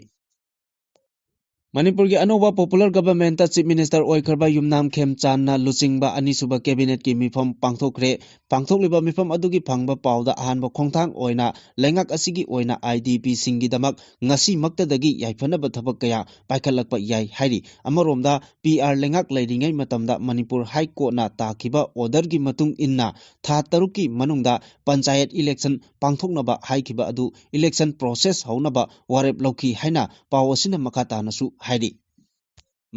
ꯃꯅꯤꯄꯨꯔꯒꯤ ꯑꯅꯧꯕ popular governmentꯇ Chief Minister ꯑꯣꯏꯈ꯭ꯔꯕ ꯌꯨꯝꯅꯥꯝ ꯈꯦꯝꯆꯥꯟꯅ ꯂꯨꯆꯤꯡꯕ ꯑꯅꯤꯁꯨꯕ cabinetꯀꯤ ꯃꯤꯐꯝ ꯄꯥꯡꯊꯣꯛꯈ꯭ꯔꯦ꯫ ꯄꯥꯡꯊꯣꯛꯂꯤꯕ ꯃꯤꯐꯝ ꯑꯗꯨꯒꯤ ꯐꯪꯕ ꯄꯥꯎꯗ ꯑꯍꯥꯟꯕ ꯈꯣꯡꯊꯥꯡ ꯑꯣꯏꯅ ꯂꯩꯉꯥꯛ ꯑꯁꯤꯒꯤ ꯑꯣꯏꯅ IDPꯁꯤꯡꯒꯤꯗꯃꯛ ꯉꯁꯤꯃꯛꯇꯗꯒꯤ ꯌꯥꯏꯐꯅꯕ ꯊꯕꯛ ꯀꯌꯥ ꯄꯥꯏꯈꯠꯂꯛꯄ ꯌꯥꯏ ꯍꯥꯏꯔꯤ꯫ ꯑꯃꯔꯣꯝꯗ PR ꯂꯩꯉꯥꯛ ꯂꯩꯔꯤꯉꯩ ꯃꯇꯝꯗ ꯃꯅꯤꯄꯨꯔ High Courtꯅ ꯇꯥꯈꯤꯕ orderꯒꯤ ꯃꯇꯨꯡ ꯏꯟꯅ ꯊꯥ ꯇꯔꯨꯛꯀꯤ ꯃꯅꯨꯡꯗ ꯄꯟꯆꯥꯌꯠ election ꯄꯥꯡꯊꯣꯛꯅꯕ ꯍꯥꯏꯈꯤꯕ ꯑꯗꯨ election process ꯍꯧꯅꯕ ꯋꯥꯔꯦꯞ ꯂꯧꯈꯤ ꯍꯥꯏꯅ ꯄꯥꯎ ꯑꯁꯤꯅ ꯃꯈꯥ ꯇꯥꯅꯁꯨ ꯍꯥꯏꯔꯤ꯫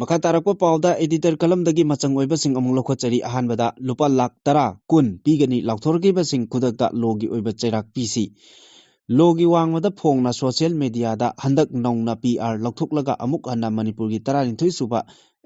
ꯃꯈꯥ ꯇꯥꯔꯛꯄ ꯄꯥꯎꯗ editor columnꯗꯒꯤ ꯃꯆꯪ ꯑꯣꯏꯕꯁꯤꯡ ꯑꯃꯨꯛ ꯂꯧꯈꯠꯆꯔꯤ꯫ ꯑꯍꯥꯟꯕꯗ ꯂꯨꯄꯥ ꯂꯥꯈ ꯇꯔꯥ, ꯀꯨꯟ ꯄꯤꯒꯅꯤ ꯂꯥꯎꯊꯣꯔꯛꯈꯤꯕꯁꯤꯡ ꯈꯨꯗꯛꯇ lawꯒꯤ ꯑꯣꯏꯕ ꯆꯩꯔꯥꯛ ꯄꯤꯁꯤ꯫ Lawꯒꯤ ꯋꯥꯡꯃꯗ ꯐꯣꯡꯅ social mediaꯗ ꯍꯟꯗꯛ ꯅꯧꯅ PR ꯂꯧꯊꯣꯛꯂꯒ ꯑꯃꯨꯛ ꯍꯟꯅ ꯃꯅꯤꯄꯨꯔꯒꯤ ꯇꯔꯥꯅꯤꯊꯣꯏ ꯁꯨꯕ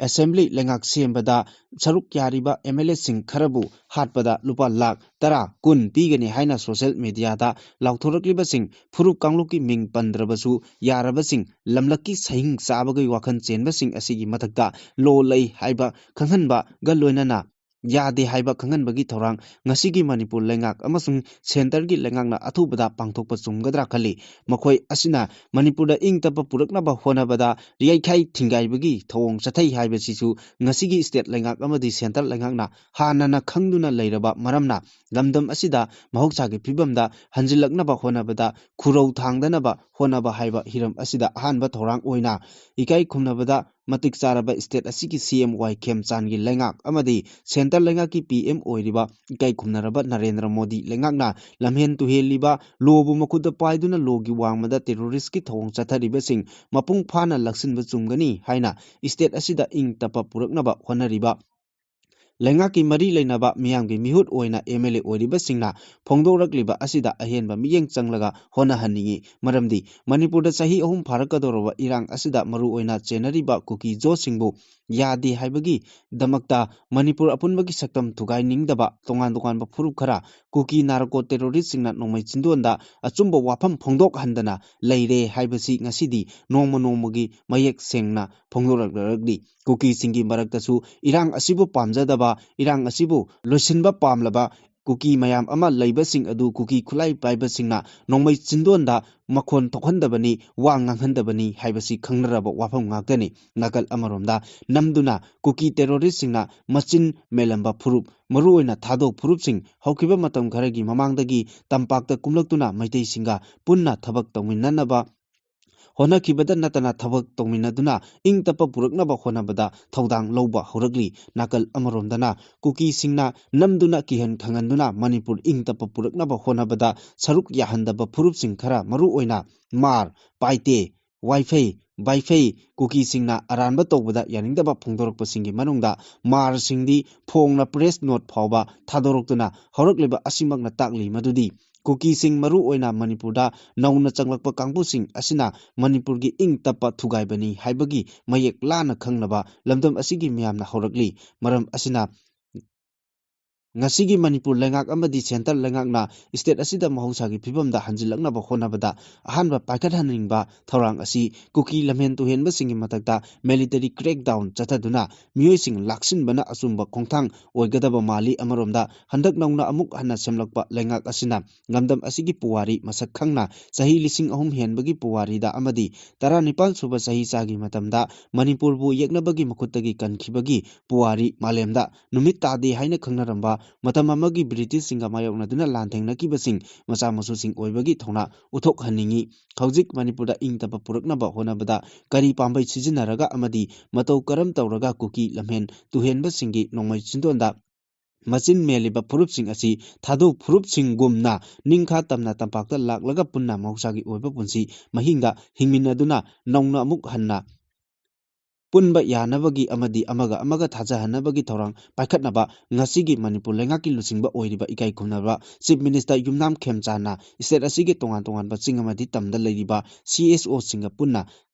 assembly ꯂꯩꯉꯥꯛ ꯁꯦꯝꯕꯗ ꯁꯔꯨꯛ ꯌꯥꯔꯤꯕ MLAꯁꯤꯡ ꯈꯔꯕꯨ ꯍꯥꯠꯄꯗ ꯂꯨꯄꯥ ꯂꯥꯈ ꯇꯔꯥ, ꯀꯨꯟ ꯄꯤꯒꯅꯤ ꯍꯥꯏꯅ social mediaꯗ ꯂꯥꯎꯊꯣꯔꯛꯂꯤꯕꯁꯤꯡ, ꯐꯨꯔꯨꯞ ꯀꯥꯡꯂꯨꯞꯀꯤ ꯃꯤꯡ ꯄꯟꯗ꯭ꯔꯕꯁꯨ ꯌꯥꯔꯕꯁꯤꯡ, ꯂꯝꯂꯛꯀꯤ ꯁꯍꯤꯡ ꯆꯥꯕꯒꯤ ꯋꯥꯈꯜ ꯆꯦꯟꯕꯁꯤꯡ ꯑꯁꯤꯒꯤ ꯃꯊꯛꯇ law ꯂꯩ ꯍꯥꯏꯕ ꯈꯪꯍꯟꯕꯒ ꯂꯣꯏꯅꯅ ꯌꯥꯗꯦ ꯍꯥꯏꯕ ꯈꯪꯍꯟꯕꯒꯤ ꯊꯧꯔꯥꯡ ꯉꯁꯤꯒꯤ ꯃꯅꯤꯄꯨꯔ ꯂꯩꯉꯥꯛ ꯑꯃꯁꯨꯡ centreꯒꯤ ꯂꯩꯉꯥꯛꯅ ꯑꯊꯨꯕꯗ ꯄꯥꯡꯊꯣꯛꯄ ꯆꯨꯝꯒꯗ꯭ꯔꯥ ꯈꯜꯂꯤ꯫ ꯃꯈꯣꯏ ꯑꯁꯤꯅ ꯃꯅꯤꯄꯨꯔꯗ ꯏꯪ ꯇꯞꯄ ꯄꯨꯔꯛꯅꯕ ꯍꯣꯠꯅꯕꯗ ꯌꯩꯈꯥꯏ ꯊꯤꯡꯒꯥꯏꯕꯒꯤ ꯊꯧꯑꯣꯡ ꯆꯠꯊꯩ ꯍꯥꯏꯕꯁꯤꯁꯨ ꯉꯁꯤꯒꯤ state ꯂꯩꯉꯥꯛ ꯑꯃꯗꯤ centre ꯂꯩꯉꯥꯛꯅ ꯍꯥꯟꯅꯅ ꯈꯪꯗꯨꯅ ꯂꯩꯔꯕ ꯃꯔꯝꯅ ꯂꯝꯗꯝ ꯑꯁꯤꯗ ꯃꯍꯧꯁꯥꯒꯤ ꯐꯤꯕꯝꯗ ꯍꯟꯖꯤꯜꯂꯛꯅꯕ ꯍꯣꯠꯅꯕꯗ ꯈꯨꯔꯧ ꯊꯥꯡꯗꯅꯕ ꯍꯣꯠꯅꯕ ꯍꯥꯏꯕ ꯍꯤꯔꯝ ꯑꯁꯤꯗ ꯑꯍꯥꯟꯕ ꯊꯧꯔꯥꯡ ꯑꯣꯏꯅ ꯏꯀꯥꯏ ꯈꯨꯝꯅꯕꯗ ꯃꯇꯤꯛ ꯆꯥꯔꯕ state ꯑꯁꯤꯒꯤ CM ꯋꯥꯏ ꯈꯦꯝꯆꯥꯟꯒꯤ ꯂꯩꯉꯥꯛ ꯑꯃꯗꯤ centre ꯂꯩꯉꯥꯛꯀꯤ PM ꯑꯣꯏꯔꯤꯕ ꯏꯀꯥꯏ ꯈꯨꯝꯅꯔꯕ ꯅꯔꯦꯟꯗ꯭ꯔ ꯃꯣꯗꯤ ꯂꯩꯉꯥꯛꯅ ꯂꯝꯍꯦꯟ ꯇꯨꯍꯦꯜꯂꯤꯕ, lawꯕꯨ ꯃꯈꯨꯠꯇ ꯄꯥꯏꯗꯨꯅ lawꯒꯤ ꯋꯥꯡꯃꯗ terroristꯀꯤ ꯊꯧꯑꯣꯡ ꯆꯠꯊꯔꯤꯕꯁꯤꯡ ꯃꯄꯨꯡ ꯐꯥꯅ ꯂꯥꯛꯁꯤꯟꯕ ꯆꯨꯝꯒꯅꯤ ꯍꯥꯏꯅ state ꯑꯁꯤꯗ ꯏꯪ ꯇꯞꯄ ꯄꯨꯔꯛꯅꯕ ꯍꯣꯠꯅꯔꯤꯕ ꯂꯩꯉꯥꯛꯀꯤ ꯃꯔꯤ ꯂꯩꯅꯕ ꯃꯤꯌꯥꯝꯒꯤ ꯃꯤꯍꯨꯠ ꯑꯣꯏꯅ MLA ꯑꯣꯏꯔꯤꯕꯁꯤꯡꯅ ꯐꯣꯡꯗꯣꯔꯛꯂꯤꯕ ꯑꯁꯤꯗ ꯑꯍꯦꯟꯕ ꯃꯤꯠꯌꯦꯡ ꯆꯪꯂꯒ ꯍꯣꯠꯅꯍꯟꯅꯤꯡꯏ꯫ ꯃꯔꯝꯗꯤ ꯃꯅꯤꯄꯨꯔꯗ ꯆꯍꯤ ꯑꯍꯨꯝ ꯐꯥꯔꯛꯀꯗꯧꯔꯕ ꯏꯔꯥꯡ ꯑꯁꯤꯗ ꯃꯔꯨꯑꯣꯏꯅ ꯆꯦꯟꯅꯔꯤꯕ ꯀꯨꯀꯤ ꯖꯣꯁꯤꯡꯕꯨ ꯌꯥꯗꯦ ꯍꯥꯏꯕꯒꯤꯗꯃꯛꯇ ꯃꯅꯤꯄꯨꯔ ꯑꯄꯨꯟꯕꯒꯤ ꯁꯛꯇꯝ ꯊꯨꯒꯥꯏꯅꯤꯡꯗꯕ ꯇꯣꯉꯥꯟ ꯇꯣꯉꯥꯟꯕ ꯐꯨꯔꯨꯞ ꯈꯔ ꯀꯨꯀꯤ ꯅꯥꯔꯀꯣ terroristꯁꯤꯡꯅ ꯅꯣꯡꯃꯩ ꯆꯤꯟꯗꯣꯟꯗ ꯑꯆꯨꯝꯕ ꯋꯥꯐꯝ ꯐꯣꯡꯗꯣꯛꯍꯟꯗꯅ ꯂꯩꯔꯦ ꯍꯥꯏꯕꯁꯤ ꯉꯁꯤꯗꯤ ꯅꯣꯡꯃ ꯅꯣꯡꯃꯒꯤ ꯃꯌꯦꯛ ꯁꯦꯡꯅ ꯐꯣꯡꯗꯣꯔꯛꯂꯤ꯫ ꯀꯨꯀꯤꯁꯤꯡꯒꯤ ꯃꯔꯛꯇꯁꯨ ꯏꯔꯥꯡ ꯑꯁꯤꯕꯨ ꯄꯥꯝꯖꯗꯕ, ꯏꯔꯥꯡ ꯑꯁꯤꯕꯨ ꯂꯣꯏꯁꯤꯟꯕ ꯄꯥꯝꯂꯕ ꯀꯨꯀꯤ ꯃꯌꯥꯝ ꯑꯃ ꯂꯩꯕꯁꯤꯡ ꯑꯗꯨ ꯀꯨꯀꯤ ꯈꯨꯠꯂꯥꯏ ꯄꯥꯏꯕꯁꯤꯡꯅ ꯅꯣꯡꯃꯩ ꯆꯤꯟꯗꯣꯟꯗ ꯃꯈꯣꯟ ꯊꯣꯛꯍꯟꯗꯕꯅꯤ, ꯋꯥ ꯉꯥꯡꯍꯟꯗꯕꯅꯤ ꯍꯥꯏꯕꯁꯤ ꯈꯪꯅꯔꯕ ꯋꯥꯐꯝ ꯉꯥꯛꯇꯅꯤ꯫ ꯅꯥꯀꯜ ꯑꯃꯔꯣꯝꯗ ꯅꯝꯗꯨꯅ ꯀꯨꯀꯤ ꯇꯦꯔꯣꯔꯤꯁꯁꯤꯡꯅ ꯃꯆꯤꯟ ꯃꯦꯜꯂꯝꯕ ꯐꯨꯔꯨꯞ, ꯃꯔꯨꯑꯣꯏꯅ ꯊꯥꯗꯣ ꯐꯨꯔꯨꯞꯁꯤꯡ ꯍꯧꯈꯤꯕ ꯃꯇꯝ ꯈꯔꯒꯤ ꯃꯃꯥꯡꯗꯒꯤ ꯇꯝꯄꯥꯛꯇ ꯀꯨꯝꯂꯛꯇꯨꯅ ꯃꯩꯇꯩꯁꯤꯡꯒ ꯄꯨꯟꯅ ꯊꯕꯛ ꯇꯧꯃꯤꯟꯅꯅꯕ ꯍꯣꯠꯅꯈꯤꯕꯗ ꯅꯠꯇꯅ ꯊꯕꯛ ꯇꯧꯃꯤꯟꯅꯗꯨꯅ ꯏꯪ ꯇꯞꯄ ꯄꯨꯔꯛꯅꯕ ꯍꯣꯠꯅꯕꯗ ꯊꯧꯗꯥꯡ ꯂꯧꯕ ꯍꯧꯔꯛꯂꯤ꯫ ꯅꯥꯀꯜ ꯑꯃꯔꯣꯝꯗꯅ ꯀꯨꯀꯤꯁꯤꯡꯅ ꯅꯝꯗꯨꯅ ꯀꯤꯍꯟ ꯈꯪꯍꯟꯗꯨꯅ ꯃꯅꯤꯄꯨꯔ ꯏꯪ ꯇꯞꯄ ꯄꯨꯔꯛꯅꯕ ꯍꯣꯠꯅꯕꯗ ꯁꯔꯨꯛ ꯌꯥꯍꯟꯗꯕ ꯐꯨꯔꯨꯞꯁꯤꯡ ꯈꯔ, ꯃꯔꯨꯑꯣꯏꯅ ꯃꯥꯔ, ꯄꯥꯏꯇꯦ, ꯋꯥꯏꯐꯩ, ꯕꯥꯏꯐꯩ ꯀꯨꯀꯤꯁꯤꯡꯅ ꯑꯔꯥꯟꯕ ꯇꯧꯕꯗ ꯌꯥꯅꯤꯡꯗꯕ ꯐꯣꯡꯗꯣꯔꯛꯄꯁꯤꯡꯒꯤ ꯃꯅꯨꯡꯗ ꯃꯥꯔꯁꯤꯡꯗꯤ ꯐꯣꯡꯅ ꯄ꯭ꯔꯦꯁ ꯅꯣꯠ ꯐꯥꯎꯕ ꯊꯥꯗꯣꯔꯛꯇꯨꯅ ꯍꯧꯔꯛꯂꯤꯕ ꯑꯁꯤꯃꯛꯅ ꯇꯥꯛꯂꯤ ꯃꯗꯨꯗꯤ ꯀꯨꯀꯤꯁꯤꯡ ꯃꯔꯨꯑꯣꯏꯅ ꯃꯅꯤꯄꯨꯔꯗ ꯅꯧꯅ ꯆꯪꯂꯛꯄ ꯀꯥꯡꯕꯨꯁꯤꯡ ꯑꯁꯤꯅ ꯃꯅꯤꯄꯨꯔꯒꯤ ꯏꯪ ꯇꯞꯄ ꯊꯨꯒꯥꯏꯕꯅꯤ ꯍꯥꯏꯕꯒꯤ ꯃꯌꯦꯛ ꯂꯥꯅ ꯈꯪꯅꯕ ꯂꯝꯗꯝ ꯑꯁꯤꯒꯤ ꯃꯤꯌꯥꯝꯅ ꯍꯧꯔꯛꯂꯤ꯫ ꯃꯔꯝ ꯑꯁꯤꯅ ꯉꯁꯤꯒꯤ ꯃꯅꯤꯄꯨꯔ ꯂꯩꯉꯥꯛ ꯑꯃꯗꯤ ꯁꯦꯟꯇꯔ ꯂꯩꯉꯥꯛꯅ ꯁ꯭ꯇꯦꯠ ꯑꯁꯤꯗ ꯃꯍꯧꯁꯥꯒꯤ ꯐꯤꯕꯝꯗ ꯍꯟꯖꯤꯜꯂꯛꯅꯕ ꯍꯣꯠꯅꯕꯗ ꯑꯍꯥꯟꯕ ꯄꯥꯏꯈꯠꯍꯟꯅꯤꯡꯕ ꯊꯧꯔꯥꯡ ꯑꯁꯤ ꯀꯨꯀꯤ ꯂꯝꯍꯦꯟ ꯇꯨꯍꯦꯟꯕꯁꯤꯡꯒꯤ ꯃꯊꯛꯇ ꯃꯤꯂꯤꯇꯔꯤ ꯀ꯭ꯔꯦꯛꯗꯥꯎꯟ ꯆꯠꯊꯗꯨꯅ ꯃꯤꯑꯣꯏꯁꯤꯡ ꯂꯥꯛꯁꯤꯟꯕꯅ ꯑꯆꯨꯝꯕ ꯈꯣꯡꯊꯥꯡ ꯑꯣꯏꯒꯗꯕ ꯃꯥꯜꯂꯤ꯫ ꯑꯃꯔꯣꯝꯗ ꯍꯟꯗꯛ ꯅꯧꯅ ꯑꯃꯨꯛ ꯍꯟꯅ ꯁꯦꯝꯂꯛꯄ ꯂꯩꯉꯥꯛ ꯑꯁꯤꯅ ꯂꯝꯗꯝ ꯑꯁꯤꯒꯤ ꯄꯨꯋꯥꯔꯤ ꯃꯁꯛ ꯈꯪꯅ ꯆꯍꯤ ꯂꯤꯁꯤꯡ ꯑꯍꯨꯝ ꯍꯦꯟꯕꯒꯤ ꯄꯨꯋꯥꯔꯤꯗ ꯑꯃꯗꯤ ꯇꯔꯥꯅꯤꯄꯥꯟ ꯁꯨꯕ ꯆꯍꯤ ꯆꯥꯒꯤ ꯃꯇꯝꯗ ꯃꯅꯤꯄꯨꯔꯕꯨ ꯌꯦꯛꯅꯕꯒꯤ ꯃꯈꯨꯠꯇꯒꯤ ꯀꯟꯈꯤꯕꯒꯤ ꯄꯨꯋꯥꯔꯤ ꯃꯥꯂꯦꯝꯗ ꯅꯨꯃꯤꯠ ꯇꯥꯗꯦ ꯍꯥꯏꯅ ꯈꯪꯅꯔꯝꯕ ꯃꯇꯝ ꯑꯃꯒꯤ ꯕ꯭ꯔꯤꯇꯤꯁꯁꯤꯡꯒ ꯃꯥꯌꯣꯛꯅꯗꯨꯅ ꯂꯥꯟꯊꯦꯡꯅꯈꯤꯕꯁꯤꯡ ꯃꯆꯥ ꯃꯁꯨꯁꯤꯡ ꯑꯣꯏꯕꯒꯤ ꯊꯧꯅꯥ ꯎꯠꯊꯣꯛꯍꯟꯅꯤꯡꯏ꯫ ꯍꯧꯖꯤꯛ ꯃꯅꯤꯄꯨꯔꯗ ꯏꯪ ꯇꯞꯄ ꯄꯨꯔꯛꯅꯕ ꯍꯣꯠꯅꯕꯗ ꯀꯔꯤ ꯄꯥꯝꯕꯩ ꯁꯤꯖꯤꯟꯅꯔꯒ ꯑꯃꯗꯤ ꯃꯇꯧ ꯀꯔꯝ ꯇꯧꯔꯒ ꯀꯨꯀꯤ ꯂꯝꯍꯦꯟ ꯇꯨꯍꯦꯟꯕꯁꯤꯡꯒꯤ ꯅꯣꯡꯃꯩ ꯆꯤꯟꯗꯣꯟꯗ ꯃꯆꯤꯟ ꯃꯦꯜꯂꯤꯕ ꯐꯨꯔꯨꯞꯁꯤꯡ ꯑꯁꯤ ꯊꯥꯗꯨ ꯐꯨꯔꯨꯞꯁꯤꯡꯒꯨꯝꯅ ꯅꯤꯡꯈꯥ ꯇꯝꯅ ꯇꯝꯄꯥꯛꯇ ꯂꯥꯛꯂꯒ ꯄꯨꯟꯅ ꯃꯍꯧꯁꯥꯒꯤ ꯑꯣꯏꯕ ꯄꯨꯟꯁꯤ ꯃꯍꯤꯡꯗ ꯍꯤꯡꯃꯤꯟꯅꯗꯨꯅ ꯅꯧꯅ ꯑꯃꯨꯛ ꯍꯟꯅ ꯄꯨꯟꯕ ꯌꯥꯅꯕꯒꯤ ꯑꯃꯗꯤ ꯑꯃꯒ ꯑꯃꯒ ꯊꯥꯖꯍꯟꯅꯕꯒꯤ ꯊꯧꯔꯥꯡ ꯄꯥꯏꯈꯠꯅꯕ ꯉꯁꯤꯒꯤ ꯃꯅꯤꯄꯨꯔ ꯂꯩꯉꯥꯛꯀꯤ ꯂꯨꯆꯤꯡꯕ ꯑꯣꯏꯔꯤꯕ ꯏꯀꯥꯏ ꯈꯨꯝꯅꯕ ꯆꯤꯐ ꯃꯤꯅꯤꯁꯇꯔ ꯌꯨꯝꯅꯥꯝ ꯈꯦꯝꯆꯥꯟꯅ ꯁ꯭ꯇꯦꯠ ꯑꯁꯤꯒꯤ ꯇꯣꯉꯥꯟ ꯇꯣꯉꯥꯟꯕ ꯆꯤꯡ ꯑꯃꯗꯤ ꯇꯝꯗ ꯂꯩꯔꯤꯕ ꯁꯤ ꯑꯦꯁ ꯑꯣꯁꯤꯡꯒ ꯄꯨꯟꯅ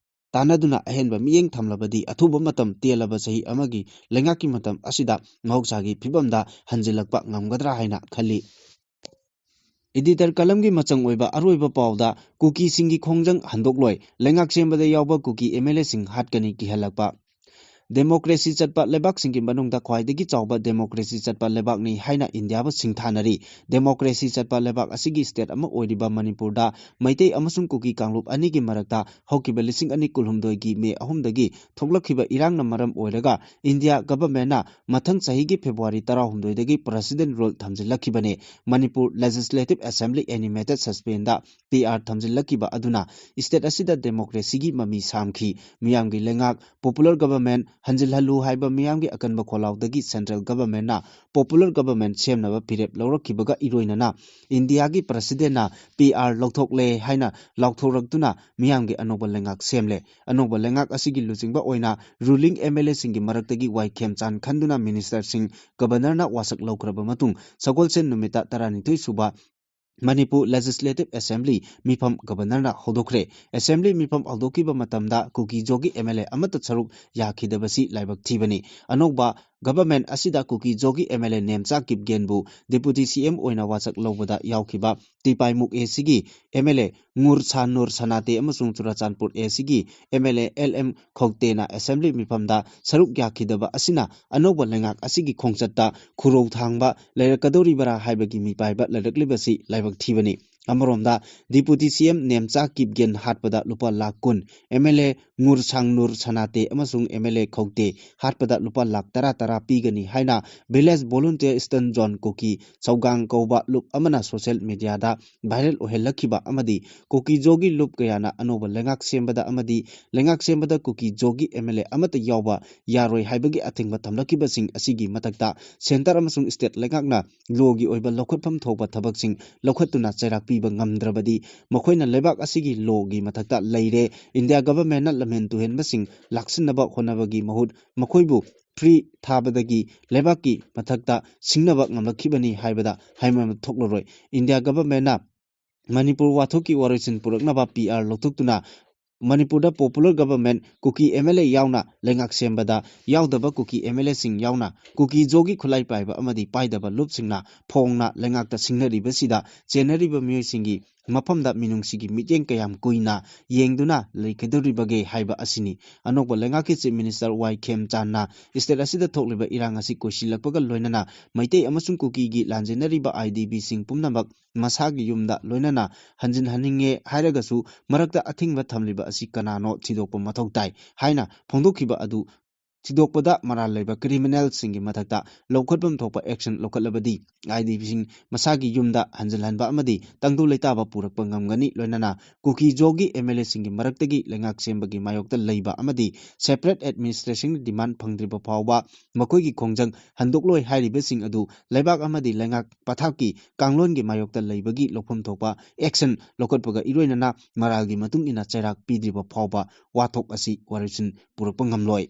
ꯇꯥꯟꯅꯗꯨꯅ ꯑꯍꯦꯟꯕ ꯃꯤꯠꯌꯦꯡ ꯊꯝꯂꯕꯗꯤ ꯑꯊꯨꯕ ꯃꯇꯝ ꯇꯦꯜꯂꯕ ꯆꯍꯤ ꯑꯃꯒꯤ ꯂꯩꯉꯥꯛꯀꯤ ꯃꯇꯝ ꯑꯁꯤꯗ ꯃꯍꯧꯁꯥꯒꯤ ꯐꯤꯕꯝꯗ ꯍꯟꯖꯤꯜꯂꯛꯄ ꯉꯝꯒꯗ꯭ꯔꯥ ꯍꯥꯏꯅ ꯈꯜꯂꯤ꯫ ꯏꯗꯤꯇꯔ ꯀꯂꯝꯒꯤ ꯃꯆꯪ ꯑꯣꯏꯕ ꯑꯔꯣꯏꯕ ꯄꯥꯎꯗ ꯀꯨꯀꯤꯁꯤꯡꯒꯤ ꯈꯣꯡꯖꯪ ꯍꯟꯗꯣꯛꯂꯣꯏ, ꯂꯩꯉꯥꯛ ꯁꯦꯝꯕꯗ ꯌꯥꯎꯕ ꯀꯨꯀꯤ ꯑꯦꯝ ꯑꯦꯜ ꯑꯦꯁꯤꯡ ꯍꯥꯠꯀꯅꯤ ꯀꯤꯍꯜꯂꯛꯄ꯫ ꯗꯦꯃꯣꯀ꯭ꯔꯦꯁꯤ ꯆꯠꯄ ꯂꯩꯕꯥꯛꯁꯤꯡꯒꯤ ꯃꯅꯨꯡꯗ ꯈ꯭ꯋꯥꯏꯗꯒꯤ ꯆꯥꯎꯕ ꯗꯦꯃꯣꯀ꯭ꯔꯦꯁꯤ ꯆꯠꯄ ꯂꯩꯕꯥꯛꯅꯤ ꯍꯥꯏꯅ ꯏꯟꯗꯤꯌꯥꯕꯨ ꯁꯤꯡꯊꯥꯅꯔꯤ꯫ ꯗꯦꯃꯣꯀ꯭ꯔꯦꯁꯤ ꯆꯠꯄ ꯂꯩꯕꯥꯛ ꯑꯁꯤꯒꯤ ꯁ꯭ꯇꯦꯠ ꯑꯃ ꯑꯣꯏꯔꯤꯕ ꯃꯅꯤꯄꯨꯔꯗ ꯃꯩꯇꯩ ꯑꯃꯁꯨꯡ ꯀꯨꯀꯤ ꯀꯥꯡꯂꯨꯞ ꯑꯅꯤꯒꯤ ꯃꯔꯛꯇ ꯍꯧꯈꯤꯕ ꯂꯤꯁꯤꯡ ꯑꯅꯤ ꯀꯨꯟꯍꯨꯝꯗꯣꯏꯒꯤ ꯃꯦ ꯑꯍꯨꯝꯗꯒꯤ ꯊꯣꯛꯂꯛꯈꯤꯕ ꯏꯔꯥꯡꯅ ꯃꯔꯝ ꯑꯣꯏꯔꯒ ꯏꯟꯗꯤꯌꯥ ꯒꯚꯔꯟꯃꯦꯟꯠꯅ ꯃꯊꯪ ꯆꯍꯤꯒꯤ ꯐꯦꯕ꯭ꯔꯨꯋꯥꯔꯤ ꯇꯔꯥꯍꯨꯝꯗꯣꯏꯗꯒꯤ ꯄ꯭ꯔꯦꯁꯤꯗꯦꯟꯠ ꯔꯨꯜ ꯊꯝꯖꯤꯜꯂꯛꯈꯤꯕꯅꯤ꯫ Manipur legislative assembly animated suspend P R ꯊꯝꯖꯤꯜꯂꯛꯈꯤꯕ ꯑꯗꯨꯅ ꯁ꯭ꯇꯦꯠ ꯑꯁꯤꯗ ꯗꯦꯃꯣꯀ꯭ꯔꯦꯁꯤꯒꯤ ꯃꯃꯤ ꯁꯥꯝꯈꯤ꯫ ꯃꯤꯌꯥꯝꯒꯤ ꯂꯩꯉꯥꯛ, ꯄꯣꯄꯨꯂꯔ ꯒꯚꯔꯟꯃꯦꯟꯠ ꯍꯟꯖꯤꯜꯍꯜꯂꯨ ꯍꯥꯏꯕ ꯃꯤꯌꯥꯝꯒꯤ ꯑꯀꯟꯕ ꯈꯣꯜꯂꯥꯎꯗꯒꯤ ꯁꯦꯟꯇ꯭ꯔꯦꯜ ꯒꯚꯔꯟꯃꯦꯟꯠꯅ ꯄꯣꯄꯨꯂꯔ ꯒꯚꯔꯟꯃꯦꯟꯠ ꯁꯦꯝꯅꯕ ꯐꯤꯔꯦꯞ ꯂꯧꯔꯛꯈꯤꯕꯒ ꯏꯔꯣꯏꯅꯅ ꯏꯟꯗꯤꯌꯥꯒꯤ ꯄ꯭ꯔꯦꯁꯤꯗꯦꯟꯠꯅ ꯄꯤ ꯑꯥꯔ ꯂꯧꯊꯣꯛꯂꯦ ꯍꯥꯏꯅ ꯂꯥꯎꯊꯣꯔꯛꯇꯨꯅ ꯃꯤꯌꯥꯝꯒꯤ ꯑꯅꯧꯕ ꯂꯩꯉꯥꯛ ꯁꯦꯝꯂꯦ꯫ ꯑꯅꯧꯕ ꯂꯩꯉꯥꯛ ꯑꯁꯤꯒꯤ ꯂꯨꯆꯤꯡꯕ ꯑꯣꯏꯅ ꯔꯨꯂꯤꯡ ꯑꯦꯝ ꯑꯦꯜ ꯑꯦꯁꯤꯡꯒꯤ ꯃꯔꯛꯇꯒꯤ ꯋꯥꯏꯈꯦꯝ ꯆꯥꯟ ꯈꯟꯗꯨꯅ ꯃꯤꯅꯤꯁꯇꯔꯁꯤꯡ ꯒꯚꯔꯅꯔꯅ ꯋꯥꯁꯛ ꯂꯧꯈ꯭ꯔꯕ ꯃꯇꯨꯡ ꯁꯒꯣꯜꯁꯦꯟ ꯅꯨꯃꯤꯠꯇ ꯇꯔꯥꯅꯤꯊꯣꯏ ꯁꯨꯕ ꯃꯅꯤꯄꯨꯔ ꯂꯦꯖꯤꯁꯂꯦꯇꯤꯚ ꯑꯦꯁꯦꯝꯕ꯭ꯂꯤ ꯃꯤꯐꯝ ꯒꯚꯔꯅꯔꯅ ꯍꯧꯗꯣꯛꯈ꯭ꯔꯦ꯫ ꯑꯦꯁꯦꯝꯕ꯭ꯂꯤ ꯃꯤꯐꯝ ꯍꯧꯗꯣꯛꯈꯤꯕ ꯃꯇꯝꯗ ꯀꯨꯀꯤ ꯖꯣꯒꯤ ꯑꯦꯝ ꯑꯦꯜ ꯑꯦ ꯑꯃꯠꯇ ꯁꯔꯨꯛ ꯌꯥꯈꯤꯗꯕꯁꯤ ꯂꯥꯏꯕꯛ ꯊꯤꯕꯅꯤ꯫ ꯑꯅꯧꯕ ꯒꯚꯔꯟꯃꯦꯟꯠ ꯑꯁꯤꯗ ꯀꯨꯀꯤ ꯖꯣꯒꯤ ꯑꯦꯝ ꯑꯦꯜ ꯑꯦ ꯅꯦꯝꯆꯥ ꯀꯤꯞꯒꯦꯟꯕꯨ ꯗꯤꯄꯨꯇꯤ ꯁꯤ ꯑꯦꯝ ꯑꯣꯏꯅ ꯋꯥꯁꯛ ꯂꯧꯕꯗ ꯌꯥꯎꯈꯤꯕ ꯇꯤꯄꯥꯏꯃꯨꯛ ꯑꯦ ꯁꯤꯒꯤ ꯑꯦꯝ ꯑꯦꯜ ꯑꯦ ꯉꯨꯔ ꯁꯥ ꯅꯨꯔ ꯁꯅꯥꯇꯦ ꯑꯃꯁꯨꯡ ꯆꯨꯔꯥꯆꯥꯟꯄꯨꯔ ꯑꯦ ꯁꯤꯒꯤ M L A L M ꯈꯧꯇꯦꯅ ꯑꯦꯁꯦꯝꯕ꯭ꯂꯤ ꯃꯤꯐꯝꯗ ꯁꯔꯨꯛ ꯌꯥꯈꯤꯗꯕ ꯑꯁꯤꯅ ꯑꯅꯧꯕ ꯂꯩꯉꯥꯛ ꯑꯁꯤꯒꯤ ꯈꯣꯡꯆꯠꯇ ꯈꯨꯔꯧ ꯊꯥꯡꯕ ꯂꯩꯔꯛꯀꯗꯧꯔꯤꯕꯔꯥ ꯍꯥꯏꯕꯒꯤ ꯃꯤꯄꯥꯏꯕ ꯂꯩꯔꯛꯂꯤꯕꯁꯤ ꯂꯥꯏꯕꯛ ꯊꯤꯕꯅꯤ꯫ ꯑꯃꯔꯣꯝꯗ, ꯗꯤꯄꯨꯇꯤ ꯁꯤ ꯑꯦꯝ ꯅꯦꯝꯆꯥ ꯀꯤꯞꯒꯦꯟ ꯍꯥꯠꯄꯗ ꯂꯨꯄꯥ ꯂꯥꯈ ꯀꯨꯟ, ꯑꯦꯝ ꯑꯦꯜ ꯑꯦ ꯉꯨꯔ ꯁꯥꯡ ꯅꯨꯔ ꯁꯅꯥꯇꯦ ꯑꯃꯁꯨꯡ ꯑꯦꯝ ꯑꯦꯜ ꯑꯦ ꯈꯧꯇꯦ ꯍꯥꯠꯄꯗ ꯂꯨꯄꯥ ꯂꯥꯈ ꯇꯔꯥ ꯇꯔꯥ ꯄꯤꯒꯅꯤ ꯍꯥꯏꯅ ꯚꯤꯂꯦꯖ ꯚꯣꯂꯨꯟꯇꯤꯌꯔ ꯏꯁꯇꯔꯟ ꯖꯣꯟ ꯀꯨꯀꯤ ꯆꯧꯒꯥꯡ ꯀꯧꯕ ꯂꯨꯞ ꯑꯃꯅ ꯁꯣꯁꯤꯌꯦꯜ ꯃꯤꯗꯤꯌꯥꯗ ꯚꯥꯏꯔꯦꯜ ꯑꯣꯏꯍꯜꯂꯛꯈꯤꯕ ꯑꯃꯗꯤ ꯀꯨꯀꯤ ꯖꯣꯒꯤ ꯂꯨꯞ ꯀꯌꯥꯅ ꯑꯅꯧꯕ ꯂꯩꯉꯥꯛ ꯁꯦꯝꯕꯗ ꯑꯃꯗꯤ ꯂꯩꯉꯥꯛ ꯁꯦꯝꯕꯗ ꯀꯨꯀꯤ ꯖꯣꯒꯤ ꯑꯦꯝ ꯑꯦꯜ ꯑꯦ ꯑꯃꯠꯇ ꯌꯥꯎꯕ ꯌꯥꯔꯣꯏ ꯍꯥꯏꯕꯒꯤ ꯑꯊꯤꯡꯕ ꯊꯝꯂꯛꯈꯤꯕꯁꯤꯡ ꯑꯁꯤꯒꯤ ꯃꯊꯛꯇ ꯁꯦꯟꯇꯔ ꯑꯃꯁꯨꯡ ꯁ꯭ꯇꯦꯠ ꯂꯩꯉꯥꯛꯅ ꯂꯣꯒꯤ ꯑꯣꯏꯕ ꯂꯧꯈꯠꯐꯝ ꯊꯣꯛꯄ ꯊꯕꯛꯁꯤꯡ ꯂꯧꯈꯠꯇꯨꯅ ꯆꯩꯔꯥꯛ ꯄꯤꯕ ꯉꯝꯗ꯭ꯔꯕꯗꯤ ꯃꯈꯣꯏꯅ ꯂꯩꯕꯥꯛ ꯑꯁꯤꯒꯤ ꯂꯣꯒꯤ ꯃꯊꯛꯇ ꯂꯩꯔꯦ꯫ ꯏꯟꯗꯤꯌꯥ ꯒꯚꯔꯟꯃꯦꯟꯠꯅ ꯂꯝꯍꯦꯟ ꯇꯨꯍꯦꯟꯕꯁꯤꯡ ꯂꯥꯛꯁꯤꯟꯅꯕ ꯍꯣꯠꯅꯕꯒꯤ ꯃꯍꯨꯠ ꯃꯈꯣꯏꯕꯨ ꯐ꯭ꯔꯤ ꯊꯥꯕꯗꯒꯤ ꯂꯩꯕꯥꯛꯀꯤ ꯃꯊꯛꯇ ꯁꯤꯡꯅꯕ ꯉꯝꯂꯛꯈꯤꯕꯅꯤ ꯍꯥꯏꯕꯗ ꯍꯥꯏꯃꯟꯕ ꯊꯣꯛꯂꯔꯣꯏ꯫ ꯏꯟꯗꯤꯌꯥ ꯒꯚꯔꯟꯃꯦꯟꯠꯅ ꯃꯅꯤꯄꯨꯔ ꯋꯥꯊꯣꯛꯀꯤ ꯋꯥꯔꯣꯏꯁꯤꯟ ꯄꯨꯔꯛꯅꯕ ꯄꯤ ꯑꯥꯔ ꯂꯧꯊꯣꯛꯇꯨꯅ ꯃꯅꯤꯄꯨꯔꯗ ꯄꯣꯄꯨꯂꯔ ꯒꯚꯔꯟꯃꯦꯟꯠ ꯀꯨꯀꯤ ꯑꯦꯝ ꯑꯦꯜ ꯑꯦ ꯌꯥꯎꯅ ꯂꯩꯉꯥꯛ ꯁꯦꯝꯕꯗ ꯌꯥꯎꯗꯕ ꯀꯨꯀꯤ ꯑꯦꯝ ꯑꯦꯜ ꯑꯦꯁꯤꯡ ꯌꯥꯎꯅ ꯀꯨꯀꯤ ꯖꯣꯒꯤ ꯈꯨꯠꯂꯥꯏ ꯄꯥꯏꯕ ꯑꯃꯗꯤ ꯄꯥꯏꯗꯕ ꯂꯨꯞꯁꯤꯡꯅ ꯐꯣꯡꯅ ꯂꯩꯉꯥꯛꯇ ꯁꯤꯡꯅꯔꯤꯕꯁꯤꯗ ꯆꯦꯟꯅꯔꯤꯕ ꯃꯤꯑꯣꯏꯁꯤꯡꯒꯤ ꯃꯐꯝꯗ ꯃꯤꯅꯨꯡꯁꯤꯒꯤ ꯃꯤꯠꯌꯦꯡ ꯀꯌꯥꯝ ꯀꯨꯏꯅ ꯌꯦꯡꯗꯨꯅ ꯂꯩꯒꯗꯧꯔꯤꯕꯒꯦ ꯍꯥꯏꯕ ꯑꯁꯤꯅꯤ꯫ ꯑꯅꯧꯕ ꯂꯩꯉꯥꯛꯀꯤ Chief Minister ꯋꯥꯏ ꯈꯦꯝꯆꯥꯟꯅ state ꯑꯁꯤꯗ ꯊꯣꯛꯂꯤꯕ ꯏꯔꯥꯡ ꯑꯁꯤ ꯀꯣꯏꯁꯤꯜꯂꯛꯄꯒ ꯂꯣꯏꯅꯅ ꯃꯩꯇꯩ ꯑꯃꯁꯨꯡ ꯀꯨꯀꯤꯒꯤ ꯂꯥꯟꯖꯦꯟꯅꯔꯤꯕ IDPꯁꯤꯡ ꯄꯨꯝꯅꯃꯛ ꯃꯁꯥꯒꯤ ꯌꯨꯝꯗ ꯂꯣꯏꯅꯅ ꯍꯟꯖꯤꯟꯍꯟꯅꯤꯡꯉꯦ ꯍꯥꯏꯔꯒꯁꯨ ꯃꯔꯛꯇ ꯑꯊꯤꯡꯕ ꯊꯝꯂꯤꯕ ꯑꯁꯤ ꯀꯅꯥꯅꯣ ꯊꯤꯗꯣꯛꯄ ꯃꯊꯧ ꯇꯥꯏ ꯍꯥꯏꯅ ꯐꯣꯡꯗꯣꯛꯈꯤꯕ ꯑꯗꯨ ꯊꯤꯗꯣꯛꯄꯗ ꯃꯔꯥꯜ ꯂꯩꯕ criminalꯁꯤꯡꯒꯤ ꯃꯊꯛꯇ ꯂꯧꯈꯠꯐꯝ ꯊꯣꯛꯄ action ꯂꯧꯈꯠꯂꯕꯗꯤ IDPꯁꯤꯡ ꯃꯁꯥꯒꯤ ꯌꯨꯝꯗ ꯍꯟꯖꯤꯜꯍꯟꯕ ꯑꯃꯗꯤ ꯇꯪꯗꯨ ꯂꯩꯇꯥꯕ ꯄꯨꯔꯛꯄ ꯉꯝꯒꯅꯤ꯫ ꯂꯣꯏꯅꯅ ꯀꯨꯀꯤ ꯖꯣꯒꯤ MLAꯁꯤꯡꯒꯤ ꯃꯔꯛꯇꯒꯤ ꯂꯩꯉꯥꯛ ꯁꯦꯝꯕꯒꯤ ꯃꯥꯌꯣꯛꯇ ꯂꯩꯕ ꯑꯃꯗꯤ separate administrationꯒꯤ demand ꯐꯪꯗ꯭ꯔꯤꯕ ꯐꯥꯎꯕ ꯃꯈꯣꯏꯒꯤ ꯈꯣꯡꯖꯪ ꯍꯟꯗꯣꯛꯂꯣꯏ ꯍꯥꯏꯔꯤꯕꯁꯤꯡ ꯑꯗꯨ ꯂꯩꯕꯥꯛ ꯑꯃꯗꯤ ꯂꯩꯉꯥꯛ ꯄꯊꯥꯞꯀꯤ ꯀꯥꯡꯂꯣꯟꯒꯤ ꯃꯥꯌꯣꯛꯇ ꯂꯩꯕꯒꯤ ꯂꯧꯐꯝ ꯊꯣꯛꯄ action ꯂꯧꯈꯠꯄꯒ ꯏꯔꯣꯏꯅꯅ ꯃꯔꯥꯜꯒꯤ ꯃꯇꯨꯡ ꯏꯟꯅ ꯆꯩꯔꯥꯛ ꯄꯤꯗ꯭ꯔꯤꯕ ꯐꯥꯎꯕ ꯋꯥꯊꯣꯛ ꯑꯁꯤ ꯋꯥꯔꯣꯏꯁꯤꯟ ꯄꯨꯔꯛꯄ ꯉꯝꯂꯣꯏ꯫